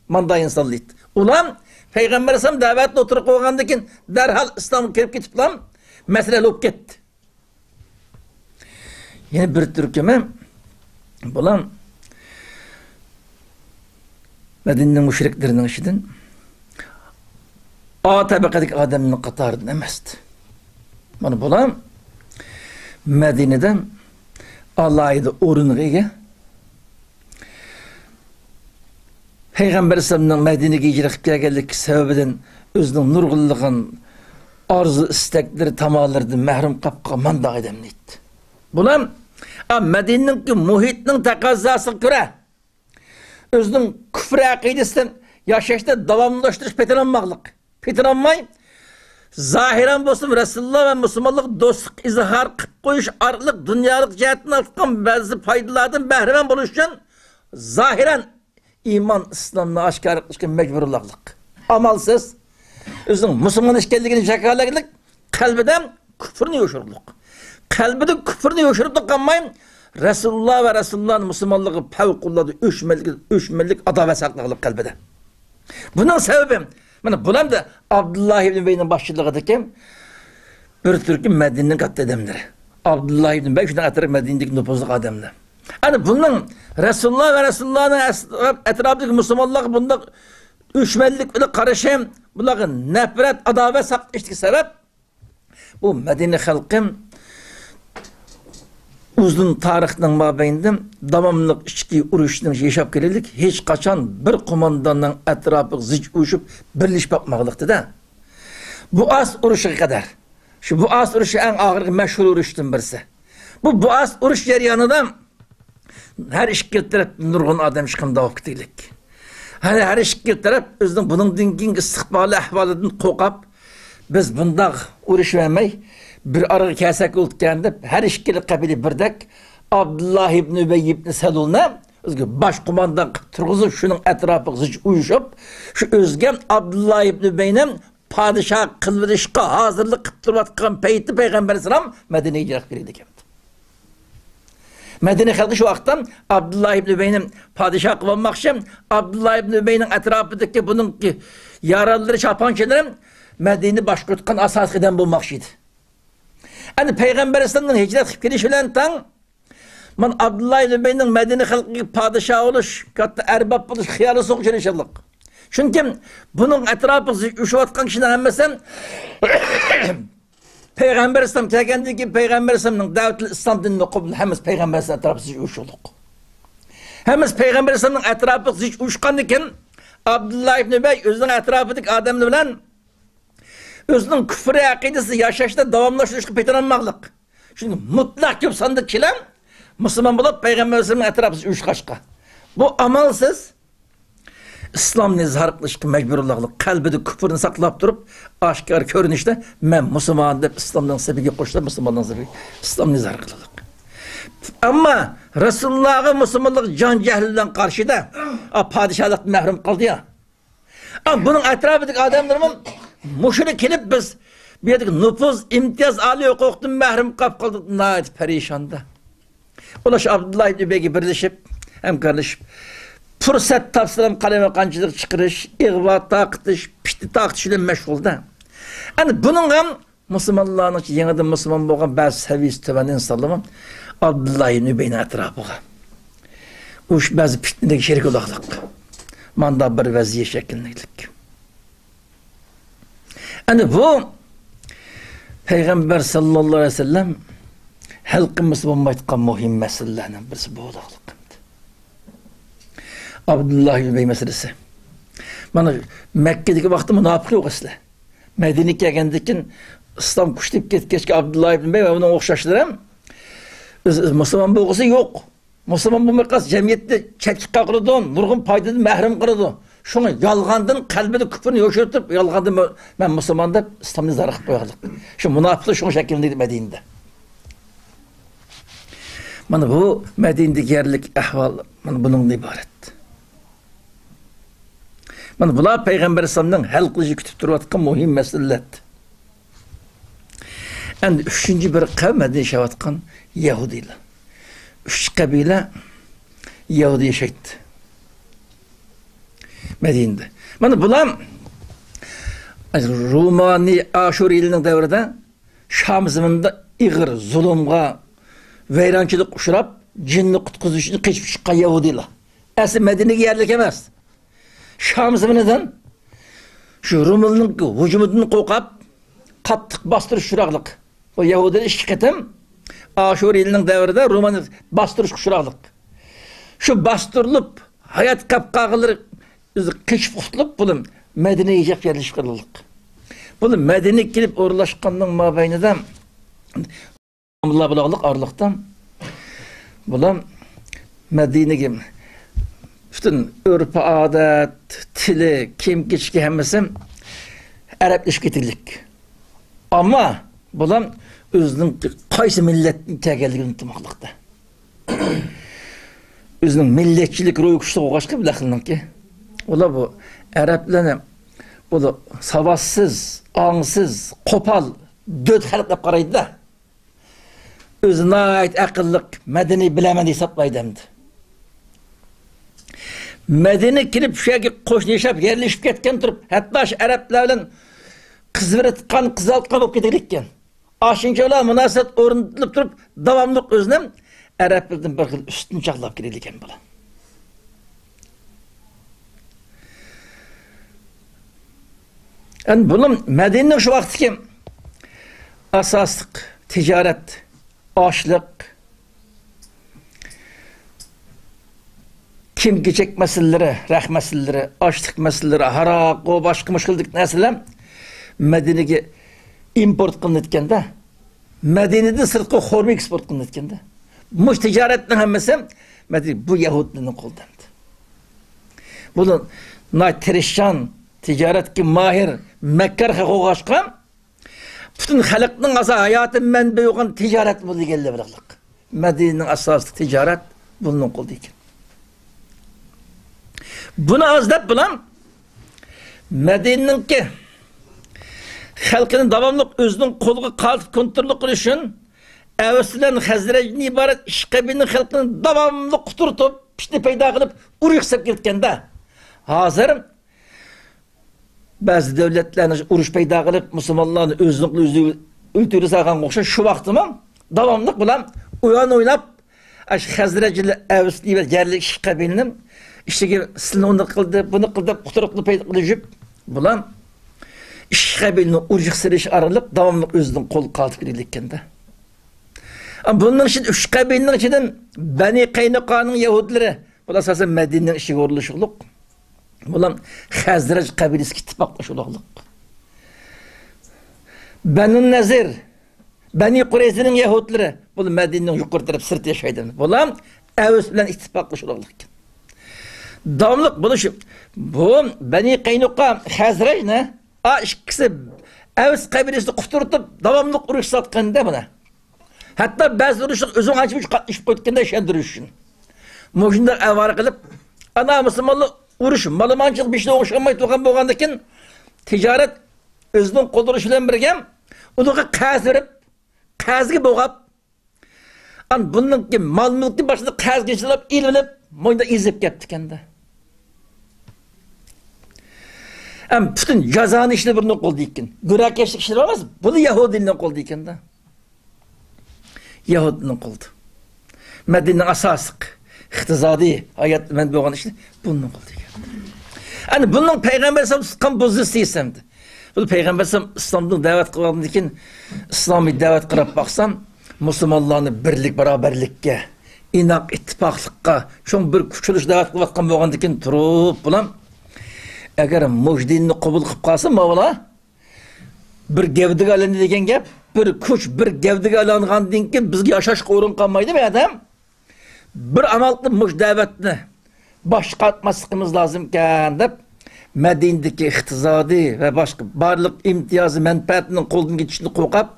ماندا ئىنسانلار. ئۇلار پەيغەمبەر ئەلەيھىسسالام دەۋەتنى ئوتتۇرىغا قويغاندىن كېيىن دەرھال ئىسلامغا كىرىپ كېتىپلا مەسىلە ھەل بولۇپ كەتتى. يەنە بىر تۈركۈمى بۇلار مەدىنىنىڭ مۇشرىكلىرىنىڭ ئىچىدىن ئا تەبەقىدىكى ئادەمنىڭ قاتارىدىن ئەمەستى. مانا بۇلار مەدىنىدە ئالاھىدە ئورۇنغا ئىگە. پەيغەمبەر ئەلەيھىسسالامنىڭ مەدىنىگە ھىجرەت قىلىپ كەلگەنلىكى سەۋەبىدىن ئۆزىنىڭ نۇرغۇنلىغان ئارزۇ ئىستەكلىرى، تامالىرىدىن مەھرۇم قاپ قالغان مانداق ئادەمنى ئېيتتى. بۇلار، ئا، مەدىنىنىڭكى مۇھىتنىڭ تەقەززاسىغا كۆرە ئۆزىنىڭ كۇفر ئەقىدىسىدىن ياشاشتا داۋاملاشتۇرۇش پېتىنالماقلىق. پېتىنالماي، زاھىرەن بولسىمۇ رەسۇلۇللا ۋە مۇسۇلمانلىققا دوستلۇق ئىزھار قىلىپ قويۇش ئارقىلىق دۇنيالىق جەھەتتىن ئالغان بەزى پايدىلاردىن بەھرىمەن بولۇش ئۈچۈن زاھىرەن ئىمان، ئىسلامنى ئاشكارا قىلىشقا مەجبۇر بولغانلىق. ئامالسىز، ئۆزىنىڭ مۇسۇلمان ئىكەنلىكىنى جاكارلىغانلىق، قەلبىدە كۇفرنى يوشۇرغانلىق. قەلبىدە كۇفرنى يوشۇرۇپ قالماي، رەسۇلۇللا ۋە رەسۇلۇللانىڭ مۇسۇلمانلىقىغا پەۋقۇلئاددە ئۆچمەنلىك، ئۆچمەنلىك ئاداۋەت ساقلىغانلىق قەلبىدە. بۇنىڭ سەۋەبى، مانا بۇلار ئەمدى ئابدۇللا ئىبن ئۈبەينىڭ باشچىلىقىدىكى بىر تۈركۈم مەدىنىنىڭ كاتتا ئادەملىرى. ئابدۇللا ئىبن ئۈبەي شۇنىڭ ئەتراپى مەدىنىدىكى نوپۇزلۇق ئادەملەر. ئەنە بۇنىڭ رەسۇلۇللا ۋە رەسۇلۇللانىڭ ئەس-، ئەتراپىدىكى مۇسۇلمانلارغا بۇنداق ئۆچمەنلىك بىلەن قارىشى، بۇلارغا نەپرەت، ئاداۋەت ساقلىشتىكى سەۋەب، بۇ مەدىنە خەلقى ئۇزۇن تارىخنىڭ مابەينىدە داۋاملىق ئىچكى ئۇرۇشنىڭ ياشاپ كېلىلىك، ھېچقاچان بىر قومانداننىڭ ئەتراپىغا زىچ ئۇرۇشۇپ بىرلىشىپ باقمىغانلىقتا-دە. بۇئاس ئۇرۇشىغا قەدەر. شۇ بۇئاس ئۇرۇشى ئەڭ ئاخىرقى مەشھۇر ئۇرۇشتىن بىرسى. بۇ بۇئاس ئۇرۇش جەريانىدا ھەر ئىككىلا تەرەپتىن نۇرغۇن ئادەم چىقىمدا بولۇپ كېتىلىك. ھەر، ھەر ئىككىلا تەرەپ ئۆزىنىڭ بۇنىڭدىن كېيىنكى ئىستىقبالى ئەھۋالىدىن قورقۇپ، بىز بۇنداق ئۇرۇشۇۋەرمەي، بىر ئارىغا كەلسەك بولىدىكەن دەپ، ھەر ئىككىلا قەبىلە بىردەك ئابدۇللا ئىبن ئۈبەي ئىبن سەلۇلنى ئۆزىگە باش قوماندان قىلىپ تۇرغۇزۇپ، شۇنىڭ ئەتراپىغا زىچ ئۇيۇشۇپ، شۇ ئۆزىگە ئابدۇللا ئىبن ئۈبەينى پادىشاھ قىلىۋېلىشقا ھازىرلىق قىلىپ تۇرۇۋاتقان پەيتتە پەيغەمبەر ئەلەيھىسسالام مەدىنىگە ھىجرەت قىلىدىكەن. مەدىنە خەلقى شۇ ۋاقىتتا ئابدۇللا ئىبن ئۈبەينى پادىشاھ قىلىۋالماقچى، ئابدۇللا ئىبن ئۈبەينىڭ ئەتراپىدىكى بۇنىڭ يارانلىرى، چاپانچىلىرى مەدىنىنى باشقۇرۇۋاتقان ئاساسىي ئادەم بولماقچى ئىدى. ئەنە پەيغەمبەر ئەلەيھىسسالامنىڭ ھىجرەت قىلىپ كېلىشى بىلەن تەڭ، مانا ئابدۇللا ئىبن ئۈبەينىڭ مەدىنە خەلقىگە پادىشاھ بولۇش، كاتتا ئەرباب بولۇش خىيالى سوغۇق چىرىشلىق. چۈنكى بۇنىڭ ئەتراپىغا ئۇرۇشۇۋاتقان كىشىلەر ھەممىسى پەيغەمبەر ئەلەيھىسسالام كەلگەندىن كېيىن پەيغەمبەر ئەلەيھىسسالامنىڭ دەۋىتى ئىسلام دىنىنى قوبۇل، ھەممىسى پەيغەمبەر ئەلەيھىسسالام ئەتراپىدا ئۇرۇشۇلدۇق. ھەممىسى پەيغەمبەر ئەلەيھىسسالامنىڭ ئەتراپىغا ئۇرۇشقاندىن كېيىن، ئابدۇللا ئىبن ئۈبەي ئۆزىنىڭ ئەتراپىدىكى ئادەملەر بىلەن ئۆزىنىڭ كۈفرى ئەقىدىسىنى ياشاشتا داۋاملاشتۇرۇشقا پېتىنالماقلىق. چۈنكى مۇتلەق كۆپ ساندا كىشىلەر مۇسۇلمان بولۇپ، پەيغەمبەر ئەلەيھىسسالامنىڭ ئەتراپىدا ئۇرۇشقاچقا، بۇ ئامالسىز ئىسلامنى ئىزھار قىلىشقا مەجبۇر بولغانلىق، قەلبىدە كۇفرنى ساقلاپ تۇرۇپ، ئاشكارا كۆرۈنۈشتە مەن مۇسۇلمان دەپ ئىسلامنىڭ سېپىگە قوشۇلۇپ، مۇسۇلماننىڭ سېپىگە ئىسلامنى ئىزھار قىلغانلىق. ئەمما رەسۇلۇللاغا مۇسۇلمانلىق جان جەھلى بىلەن قارشىدا، ئا، پادىشاھلىقتىن مەھرۇم قالدى يا. ئا، بۇنىڭ ئەتراپىدىكى ئادەملەرمۇ مۇشۇنى كېلىپ، بىز بۇ يەردىكى نوپۇز، ئىمتىياز، ئالىي ھوقۇقتىن مەھرۇم قاپ قالدۇق، ناھايىتى پەرىشاندا. ئۇلار شۇ ئابدۇللا ئىبن ئۈبەيگە بىرلىشىپ، ھەمكارلىشىپ، پۇرسەت تاپسىلا قالايمىقانچىلىق چىقىرىش، ئىغۋا تارقىتىش، پىت تارقىتىش بىلەن مەشغۇلدا. ئەنە بۇنىڭ ھەم مۇسۇلمانلارنىڭ يېڭىدىن مۇسۇلمان بولغان بەزى سەۋىيەسى تۆۋەن ئىنسانلارمۇ ئابدۇللا ئىبن ئۈبەينىڭ ئەتراپىغا ئۇ بەزى پىتنىلەرگە شېرىك بولۇقلۇق. ماندا بىر ۋەزىيەت شەكىللىنىدۇ. ئەنە بۇ پەيغەمبەر ساللاللاھۇ ئەلەيھى ۋەسەللەم ھەل قىلمىسا بولمايدىغان مۇھىم مەسىلىلەرنىڭ بىرسى بولۇقلۇق. ئابدۇللا ئىبن ئۈبەي مەسىلىسى. مانا مەككىدىكى ۋاقىتتا مۇناپىق يوق ئەسلى. مەدىنىگە كەلگەندىن كېيىن ئىسلام كۈچىيىپ كەتكەچكە ئابدۇللا ئىبن ئۈبەي ۋە ئۇنىڭ ئوخشاشلىرى ھەم ئۆز، ئۆز مۇسۇلمان بولغۇسى يوق. مۇسۇلمان بولماي قالسا جەمئىيەتنى چەتكە قاقىرىدۇ، نۇرغۇن پايدىدىن مەھرۇم قىلىدۇ. شۇڭا يالغاندىن قەلبىدە كۈپرىنى يوشۇرتۇپ، يالغاندىن مەن مۇسۇلمان دەپ ئىسلامنى زەرخە قويغانلىق. شۇ مۇناپىقلىق شۇڭا شەكىللەندى مەدىنىدە. مانا بۇ مەدىنىدىكى يەرلىك ئەھۋال مانا بۇنىڭدىن ئىبارەت. مانا بۇلار پەيغەمبەر ئەلەيھىسسالامنىڭ ھەل قىلىشىنى كۈتۈپ تۇرۇۋاتقان مۇھىم مەسىلىلەر. ئەمدى ئۈچىنچى بىر قەۋم مەدىنىدە ياشاۋاتقان يەھۇدىيلار. ئۈچ قەبىلە يەھۇدىي ياشايتتى مەدىنىدە. مانا بۇلار رومانىي ئاشۇرىيلىنىڭ دەۋرىدە شام زېمىنىدا ئېغىر زۇلۇمغا، ۋەيرانچىلىققا ئۇچراپ، جىننى قۇتقۇزۇش ئۈچۈن قېچىپ چىققان يەھۇدىيلار. ئەسلى مەدىنىگە يەرلىك ئەمەس. شام زېمىنىدىن شۇ رومىلنىڭ ھۇجۇمىدىن قورقۇپ، قاتتىق باستۇرۇش ئۇچراقلىق. بۇ يەھۇدىيلار ئىككى قېتىم ئاشۇرىيلىنىڭ دەۋرىدە روماننى باستۇرۇشقا ئۇچراقلىق. شۇ باستۇرۇلۇپ، ھايات قاپقاغىلىرى ئۆزى قېچىپ قۇتۇلۇپ، بۇلار مەدىنىگە يېقىپ يەرلىشىپ قالغانلىق. بۇلار مەدىنىگە كېلىپ ئورۇنلاشقاننىڭ مابەينىدە بۇلار بولغانلىق ئارىلىقتا. بۇلار مەدىنىگە پۈتۈن ئۆرپ-ئادەت، تىلى، كىيىم-كېچىكى ھەممىسى ئەرەبلىشىپ كېتىگلىك. ئەمما بۇلار ئۆزىنىڭ قايسى مىللەتتىن كەلگەنلىكىنى ئۇنتۇماقلىقتا. ئۆزىنىڭ مىللەتچىلىك روھى كۈچلۈك بولغاچقا بۇ خەلقنىڭكى. ئۇلار بۇ ئەرەبلەرنى بۇ ساۋاتسىز، ئاڭسىز، قوپال، دۆت خەلق دەپ قارايدۇ-دە. ئۆزى ناھايىتى ئەقىللىق، مەدەنىي، بىلەمەن ھېسابلايدۇ ئەمدى. مەدىنىگە كېلىپ، شۇ يەرگە قوشنا ياشاپ، يەرلىشىپ كەتكەن تۇرۇپ، ھەتتا شۇ ئەرەبلەر بىلەن قىز بېرىتقان، قىز ئالىدىغان بولۇپ كېتىدىكەن. ئاشۇنچىلا مۇناسىۋەت ئورنىتىلىپ تۇرۇپ، داۋاملىق ئۆزىنى ئەرەبلەردىن بىر خىل ئۈستۈن چاغلاپ كېلىدىكەن بۇلار. ئەمدى بۇلار مەدىنىنىڭ شۇ ۋاقىتتىكى ئاساسلىق تىجارەت، ئاشلىق، كىيىم-كېچەك مەسىلىلىرى، رەخت مەسىلىلىرى، ئاشلىق مەسىلىلىرى، ھاراق، ئۇ باشقا مۇشۇ خىلدىكى نەرسىلەر مەدىنىگە ئىمپورت قىلىنىدىكەن-دە. مەدىنىدىن سىرتقا خورما ئېكسپورت قىلىنىدىكەن-دە. مۇشۇ تىجارەتنىڭ ھەممىسى مەدىنە، بۇ يەھۇدىيلارنىڭ قولىدا ئەمدى. بۇلار ناھايىتى تىرىشچان، تىجارەتكە ماھىر، مەككار خەلق بولغاچقا، پۈتۈن خەلقنىڭ ئاساسىي ھاياتىي مەنبەسى بولغان تىجارەت بۇ دېگەنلەر بىراقلىق. مەدىنىنىڭ ئاساسلىق تىجارەت بۇنىڭ قولىدا ئىكەن. بۇنى ئاز دەپ بۇلار مەدىنىنىڭكى خەلقىنى داۋاملىق ئۆزىنىڭ قولىغا قالتىس كونترول قىلىش ئۈچۈن ئەۋس بىلەن خەزرەجدىن ئىبارەت ئىككى قەبىلىنىڭ خەلقىنى داۋاملىق قۇترىتىپ، پىتنە پەيدا قىلىپ، ئۇرۇش قىلىپ كەتكەندە، ھازىر بەزى دۆلەتلەرنى ئۇرۇش پەيدا قىلىپ، مۇسۇلمانلارنى ئۆزىنىڭ ئۆزى ئۆلتۈرۈپ سالغانغا ئوخشاش، شۇ ۋاقىتتىمۇ داۋاملىق بۇلار ئويۇن ئويناپ، ئاشۇ خەزرەج بىلەن ئەۋسنى ۋە يەرلىك ئىككى قەبىلىنى ئىچىگە سىلىنى ئۇنى قىلدى، بۇنى قىلدى دەپ قۇترۇقنى پەيدا قىلىشىپ، بۇلار ئىككى قەبىلىنى ئۇرۇشقا سېلىش ئارقىلىق داۋاملىق ئۆزىنىڭ قولىغا قالتىپ كېلىدىكەن-دە. ئەمما بۇنىڭ ئىچىدە ئۈچ قەبىلىنىڭ ئىچىدىن بەنى قەينۇقانىڭ يەھۇدىيلىرى، بۇلار ئاساسەن مەدىنىنىڭ ئىچىگە ئورۇنلىشىقلىق. بۇلار خەزرەج قەبىلىسىگە ئىتتىپاقلىشىقلىق. بەنۇ نەزىر، بەنى قۇرەيزىنىڭ يەھۇدىيلىرى، بۇلار مەدىنىنىڭ يۇقىرى تەرەپ سىرتى ياشايدۇ. بۇلار ئەۋس بىلەن ئىتتىپاقلىشىقلىق. داۋاملىق بولۇشۇپ، بۇ بەنى قەينۇقا، خەزرەجنى، ئا ئىككىسى ئەۋس قەبىلىسىنى قۇترىتىپ، داۋاملىق ئۇرۇش ساتقاندا بۇلار. ھەتتا بەزى ئۇرۇشلارغا ئۆزۈڭ ئانچە-مۇنچە قاتنىشىپ قويۇتقاندا ئىشەندۈرۈش ئۈچۈن. مۇشۇنداق ئاۋارە قىلىپ، ئانا مۇسۇلمانلار ئۇرۇش، مالىمانچىلىق بېشىدا ئوڭشالماي تۇرغان بولغاندىكىن، تىجارەت ئۆزىنىڭ قوللىنىشى بىلەن بىرگە ئۇنىڭغا قەرز بېرىپ، قەرزگە بوغاپ، ئان بۇنىڭكى مال-مۈلكى باشقىلار قەرزگە چىلاپ ئېلىۋېلىپ، مۇنداق ئېزىپ كەپتىكەن-دە. ئەم پۈتۈن جازانە ئىشلىرى بۇنىڭ قولىدا ئىكەن. گۈناھكەشلىك ئىشلىرى ئەمەس، بۇنى يەھۇدىينىڭ قولىدا ئىكەن-دە. يەھۇدىينىڭ قولىدا. مەدىنىنىڭ ئاساسلىق ئىقتىسادىي ھايات مەنبە بولغان ئىشنى بۇنىڭ قولىدا ئىكەن. ئەنە بۇنىڭ پەيغەمبەر ئەلەيھىسسالام تۇتقان پوزىتسىيىسى ئەمدى. بۇ پەيغەمبەر ئەلەيھىسسالام ئىسلام دىنىغا دەۋەت قىلغاندىن كېيىن، ئىسلامىي دەۋەت قىلىپ باقسام، مۇسۇلمانلارنى بىرلىك، باراۋەرلىككە، ئىناق، ئىتتىپاقلىققا چوڭ بىر كۈچ قىلىش دەۋەت قىلىۋاتقان بولغاندىن كېيىن تۇرۇپ، بۇلام ئەگەر مۇشۇ دىننى قوبۇل قىلىپ قالسا، ماۋۇلار بىر گەۋدىگە ئايلاندى دېگەن گەپ، بىر كۈچ بىر گەۋدىگە ئايلانغاندىن كېيىن بىزگە ياشاشقا ئورۇن قالمايدۇ بۇ يەردە. بىر ئامال قىلىپ مۇشۇ دەۋەتنى باشقا ئاتماسلىقىمىز لازىمكەن دەپ، مەدىنىدىكى ئىقتىسادىي ۋە باشقا بارلىق ئىمتىيازى مەنپەئەتنىڭ قولدىن كېتىشىنى قورقۇپ،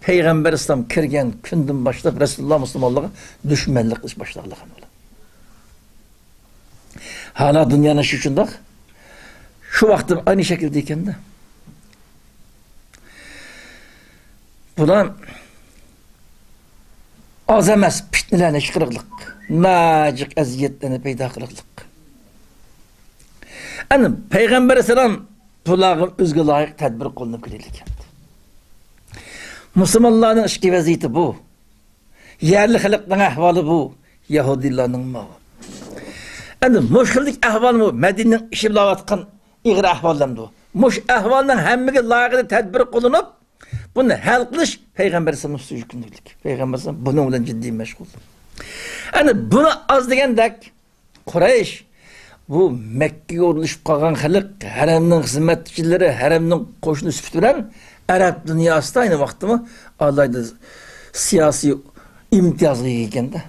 پەيغەمبەر ئەلەيھىسسالام كىرگەن كۈندىن باشلاپ رەسۇلۇللا مۇسۇلمانلارغا دۈشمەنلىك قىلىش باشلىغانلىقى. ھالا دۇنيانىڭ ئىشى شۇنداق. شۇ ۋاقىتتا ئاينى شەكىلدە ئىكەندە. بۇلار ئاز ئەمەس پىتنىلەرنى چىقىرىقلىق، ناجىق ئەزىيەتلەرنى پەيدا قىلىقلىق. ئەنە پەيغەمبەر ئەلەيھىسسالام بۇلارغا ئۆزىگە لايىق تەدبىر قوللىنىپ كېلىدىكەن. مۇسۇلمانلارنىڭ ئىچكى ۋەزىيىتى بۇ. يەرلىك خەلقنىڭ ئەھۋالى بۇ. يەھۇدىيلارنىڭمۇ. ئەنە مۇشۇ خىلدىكى ئەھۋالمۇ مەدىنىنىڭ ئىچى بولاۋاتقان ئېغىر ئەھۋاللامدۇ؟ مۇشۇ ئەھۋالنىڭ ھەممىگە لايىقىدا تەدبىر قوللىنىپ، بۇنى ھەل قىلىش پەيغەمبەر ئەلەيھىسسالام ئۈستىگە يۈكۈنۈكلۈك. پەيغەمبەر ئەلەيھىسسالام بۇنىڭ بىلەن جىددىي مەشغۇل. ئەنە بۇنى ئاز دېگەندەك قۇرەيش، بۇ مەككىگە ئورۇنلىشىپ قالغان خەلق، ھەرەمنىڭ خىزمەتچىلىرى، ھەرەمنىڭ قوشۇنى سۈپىتى بىلەن ئەرەب دۇنياسىدا ئەينى ۋاقىتتىمۇ ئالاھىدە سىياسىي ئىمتىيازغا ئىگە ئىكەندە.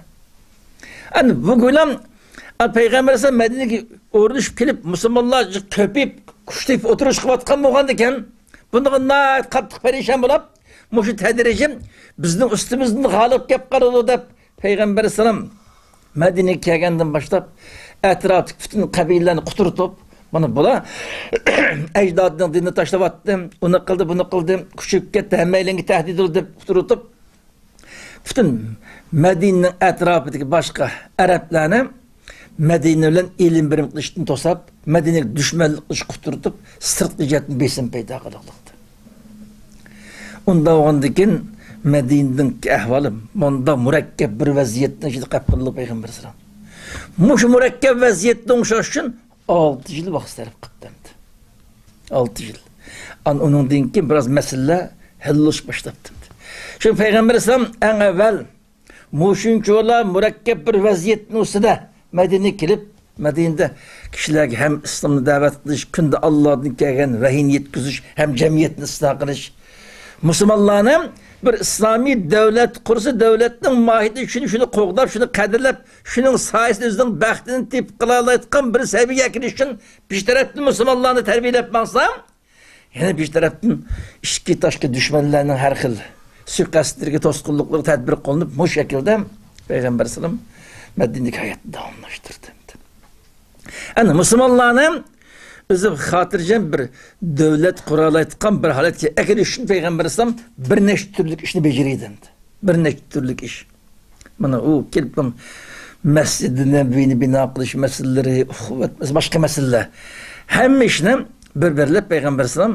ئەنە بۇ گۇلام پەيغەمبەر ئەلەيھىسسالام مەدىنىگە ئورۇنلىشىپ كېلىپ، مۇسۇلمانلار كۆپىيىپ، كۈچلىنىپ ئولتۇرۇش قىلىۋاتقان بولغاندىكىن، بۇنىڭغا ناھايىتى قاتتىق پەرىشان بولۇپ، مۇشۇ تەدرىجىي بىزنىڭ ئۈستىمىزدىن غالىب كەپ قالىدۇ دەپ، پەيغەمبەر ئەلەيھىسسالام مەدىنىگە كەلگەندىن باشلاپ، ئەتراپتىكى پۈتۈن قەبىلىلەرنى قۇترىتىپ، مانا بۇلار ئەجدادىنىڭ دىنىنى تاشلاۋەتتى، ئۇنى قىلدى، بۇنى قىلدى، كۈچىيىپ كەتتى، ھەممەيلەنگە تەھدىت بولدى دەپ قۇترىتىپ، پۈتۈن مەدىنىنىڭ ئەتراپىدىكى باشقا ئەرەبلەرنى مەدىنە بىلەن ئېلىم بېرىم قىلىشتىن توساپ، مەدىنىگە دۈشمەنلىك قىلىش قۇترىتىپ، سىرتقى جەھەتتىن بېسىم پەيدا قىلغانلىقتا. ئۇنداق بولغاندىكىن مەدىنىنىڭ ئەھۋالى مۇنداق مۇرەككەپ بىر ۋەزىيەتنىڭ ئىچىدە قېلىپ قالدى پەيغەمبەر ئەلەيھىسسالام. مۇشۇ مۇرەككەپ ۋەزىيەتنى ئوڭشاش ئۈچۈن ئالتە يىل ۋاقىت سەرپ قىپتىمدى. ئالتە يىل. ئان ئۇنىڭدىن كېيىن بىراز مەسىلىلەر ھەل بولۇش باشلاپتىمدى. شۇ پەيغەمبەر ئەلەيھىسسالام ئەڭ ئەۋۋەل مۇشۇنچىۋالا مۇرەككەپ بىر ۋەزىيەتنىڭ ئۈستىدە مەدىنىگە كېلىپ، مەدىنىدە كىشىلەرگە ھەم ئىسلامنى دەۋەت قىلىش، كۈندە ئاللادىن كەلگەن ۋەھىينى يەتكۈزۈش، ھەم جەمئىيەتنى ئىسلاھ قىلىش. مۇسۇلمانلارنى بىر ئىسلامىي دەۋلەت قۇرسا، دەۋلەتنىڭ ماھىيىتىنى چۈشىنىپ، شۇنى قوغداپ، شۇنى قەدىرلەپ، شۇنىڭ سايىسىدە ئۆزىنىڭ بەختىنى تېپىپ قالالايدىغان بىر سەۋىيەگە كېلىش ئۈچۈن بىر تەرەپتىن مۇسۇلمانلارنى تەربىيەلەپ ماڭسا، يەنە بىر تەرەپتىن ئىچكى تاشقى دۈشمەنلەرنىڭ ھەر خىل سۇيىقەستلىرىگە، توسقۇنلۇقلىرىغا تەدبىر قوللىنىپ، مۇشۇ شەكىلدە پەيغەمبەر ئەلەيھىسسالام مەدىنىدىكى ھاياتىنى داۋاملاشتۇردى. ئەنە مۇسۇلمانلارنى ئۆزى خاتىرجەم بىر دۆلەت قۇرالايدىغان بىر ھالەتكە ئەكېلىش ئۈچۈن پەيغەمبەر ئەلەيھىسسالام بىر نەچچە تۈرلۈك ئىشنى بېجىرىدۇ. بىر نەچچە تۈرلۈك ئىش. مانا ئۇ كېلىپ مەسجىدى نەبىۋىنى بىنا قىلىش مەسىلىلىرى، ئۇخۇۋەت، باشقا مەسىلىلەر. ھەممە ئىشنى بىر-بىرلەپ پەيغەمبەر ئەلەيھىسسالام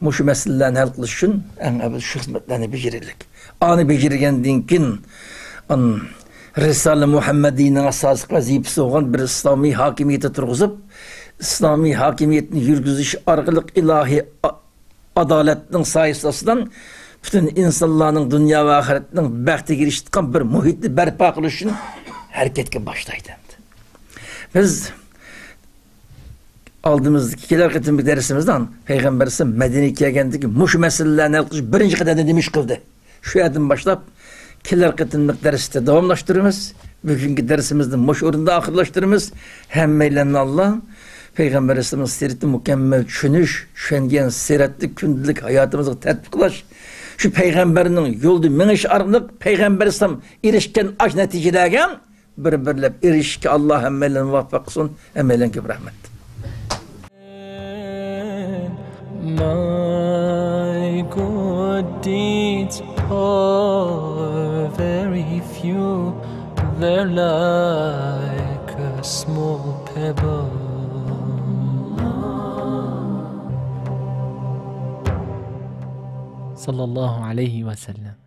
مۇشۇ مەسىلىلەرنى ھەل قىلىش ئۈچۈن ئەڭ ئەۋۋەل شۇ خىزمەتلەرنى بېجىرىلىك. ئانى بېجىرگەندىن كېيىن، ئان-، رىسالە مۇھەممەدىينىڭ ئاساسلىق ۋەزىپىسى بولغان بىر ئىسلامىي ھاكىمىيەتنى تۇرغۇزۇپ، ئىسلامىي ھاكىمىيەتنى يۈرگۈزۈش ئارقىلىق ئىلاھىي ئا-، ئادالەتنىڭ سايىسى ئاستىدا پۈتۈن ئىنسانلارنىڭ دۇنيا ۋە ئاخىرەتنىڭ بەختىگە ئېرىشىدىغان بىر مۇھىتنى بەرپا قىلىش ئۈچۈن ھەرىكەتكە باشلايدۇ. بىز ئالدىمىزدىكى كېلەر قېتىملىق دەرسىمىزدە پەيغەمبەر ئەلەيھىسسالام مەدىنىگە كەلگەندىكى مۇشۇ مەسىلىلەرنى ھەل قىلىش بىرىنچى قەدەمدە نېمە ئىش قىلدى؟ شۇ يەردىن باشلاپ كېلەر قېتىملىق دەرستە داۋاملاشتۇرىمىز. بۈگۈنكى دەرسىمىزنى مۇشۇ ئورۇندا ئاخىرلاشتۇرىمىز. ھەممەيلەننى ئاللا پەيغەمبەر ئەلەيھىسسالامنىڭ سىرىتىنى مۇكەممەل چۈشىنىش، چۈشەنگەن سىرەتنى كۈندىلىك ھاياتىمىزغا تەتبىقلاش، شۇ پەيغەمبەرنىڭ يولىدا مېڭىش ئارقىلىق پەيغەمبەر ئەلەيھىسسالام ئېرىشكەن ئاش نەتىجىلەرگە بىر-بىرلەپ ئېرىشىشكە ئاللا ھەممەيلەننى مۇۋەپپەق قىلسۇن. ھەممەيلەنگە كۆپ رەھمەت. My good deeds are very few, they're like a small pebble. صلى الله عليه وسلم.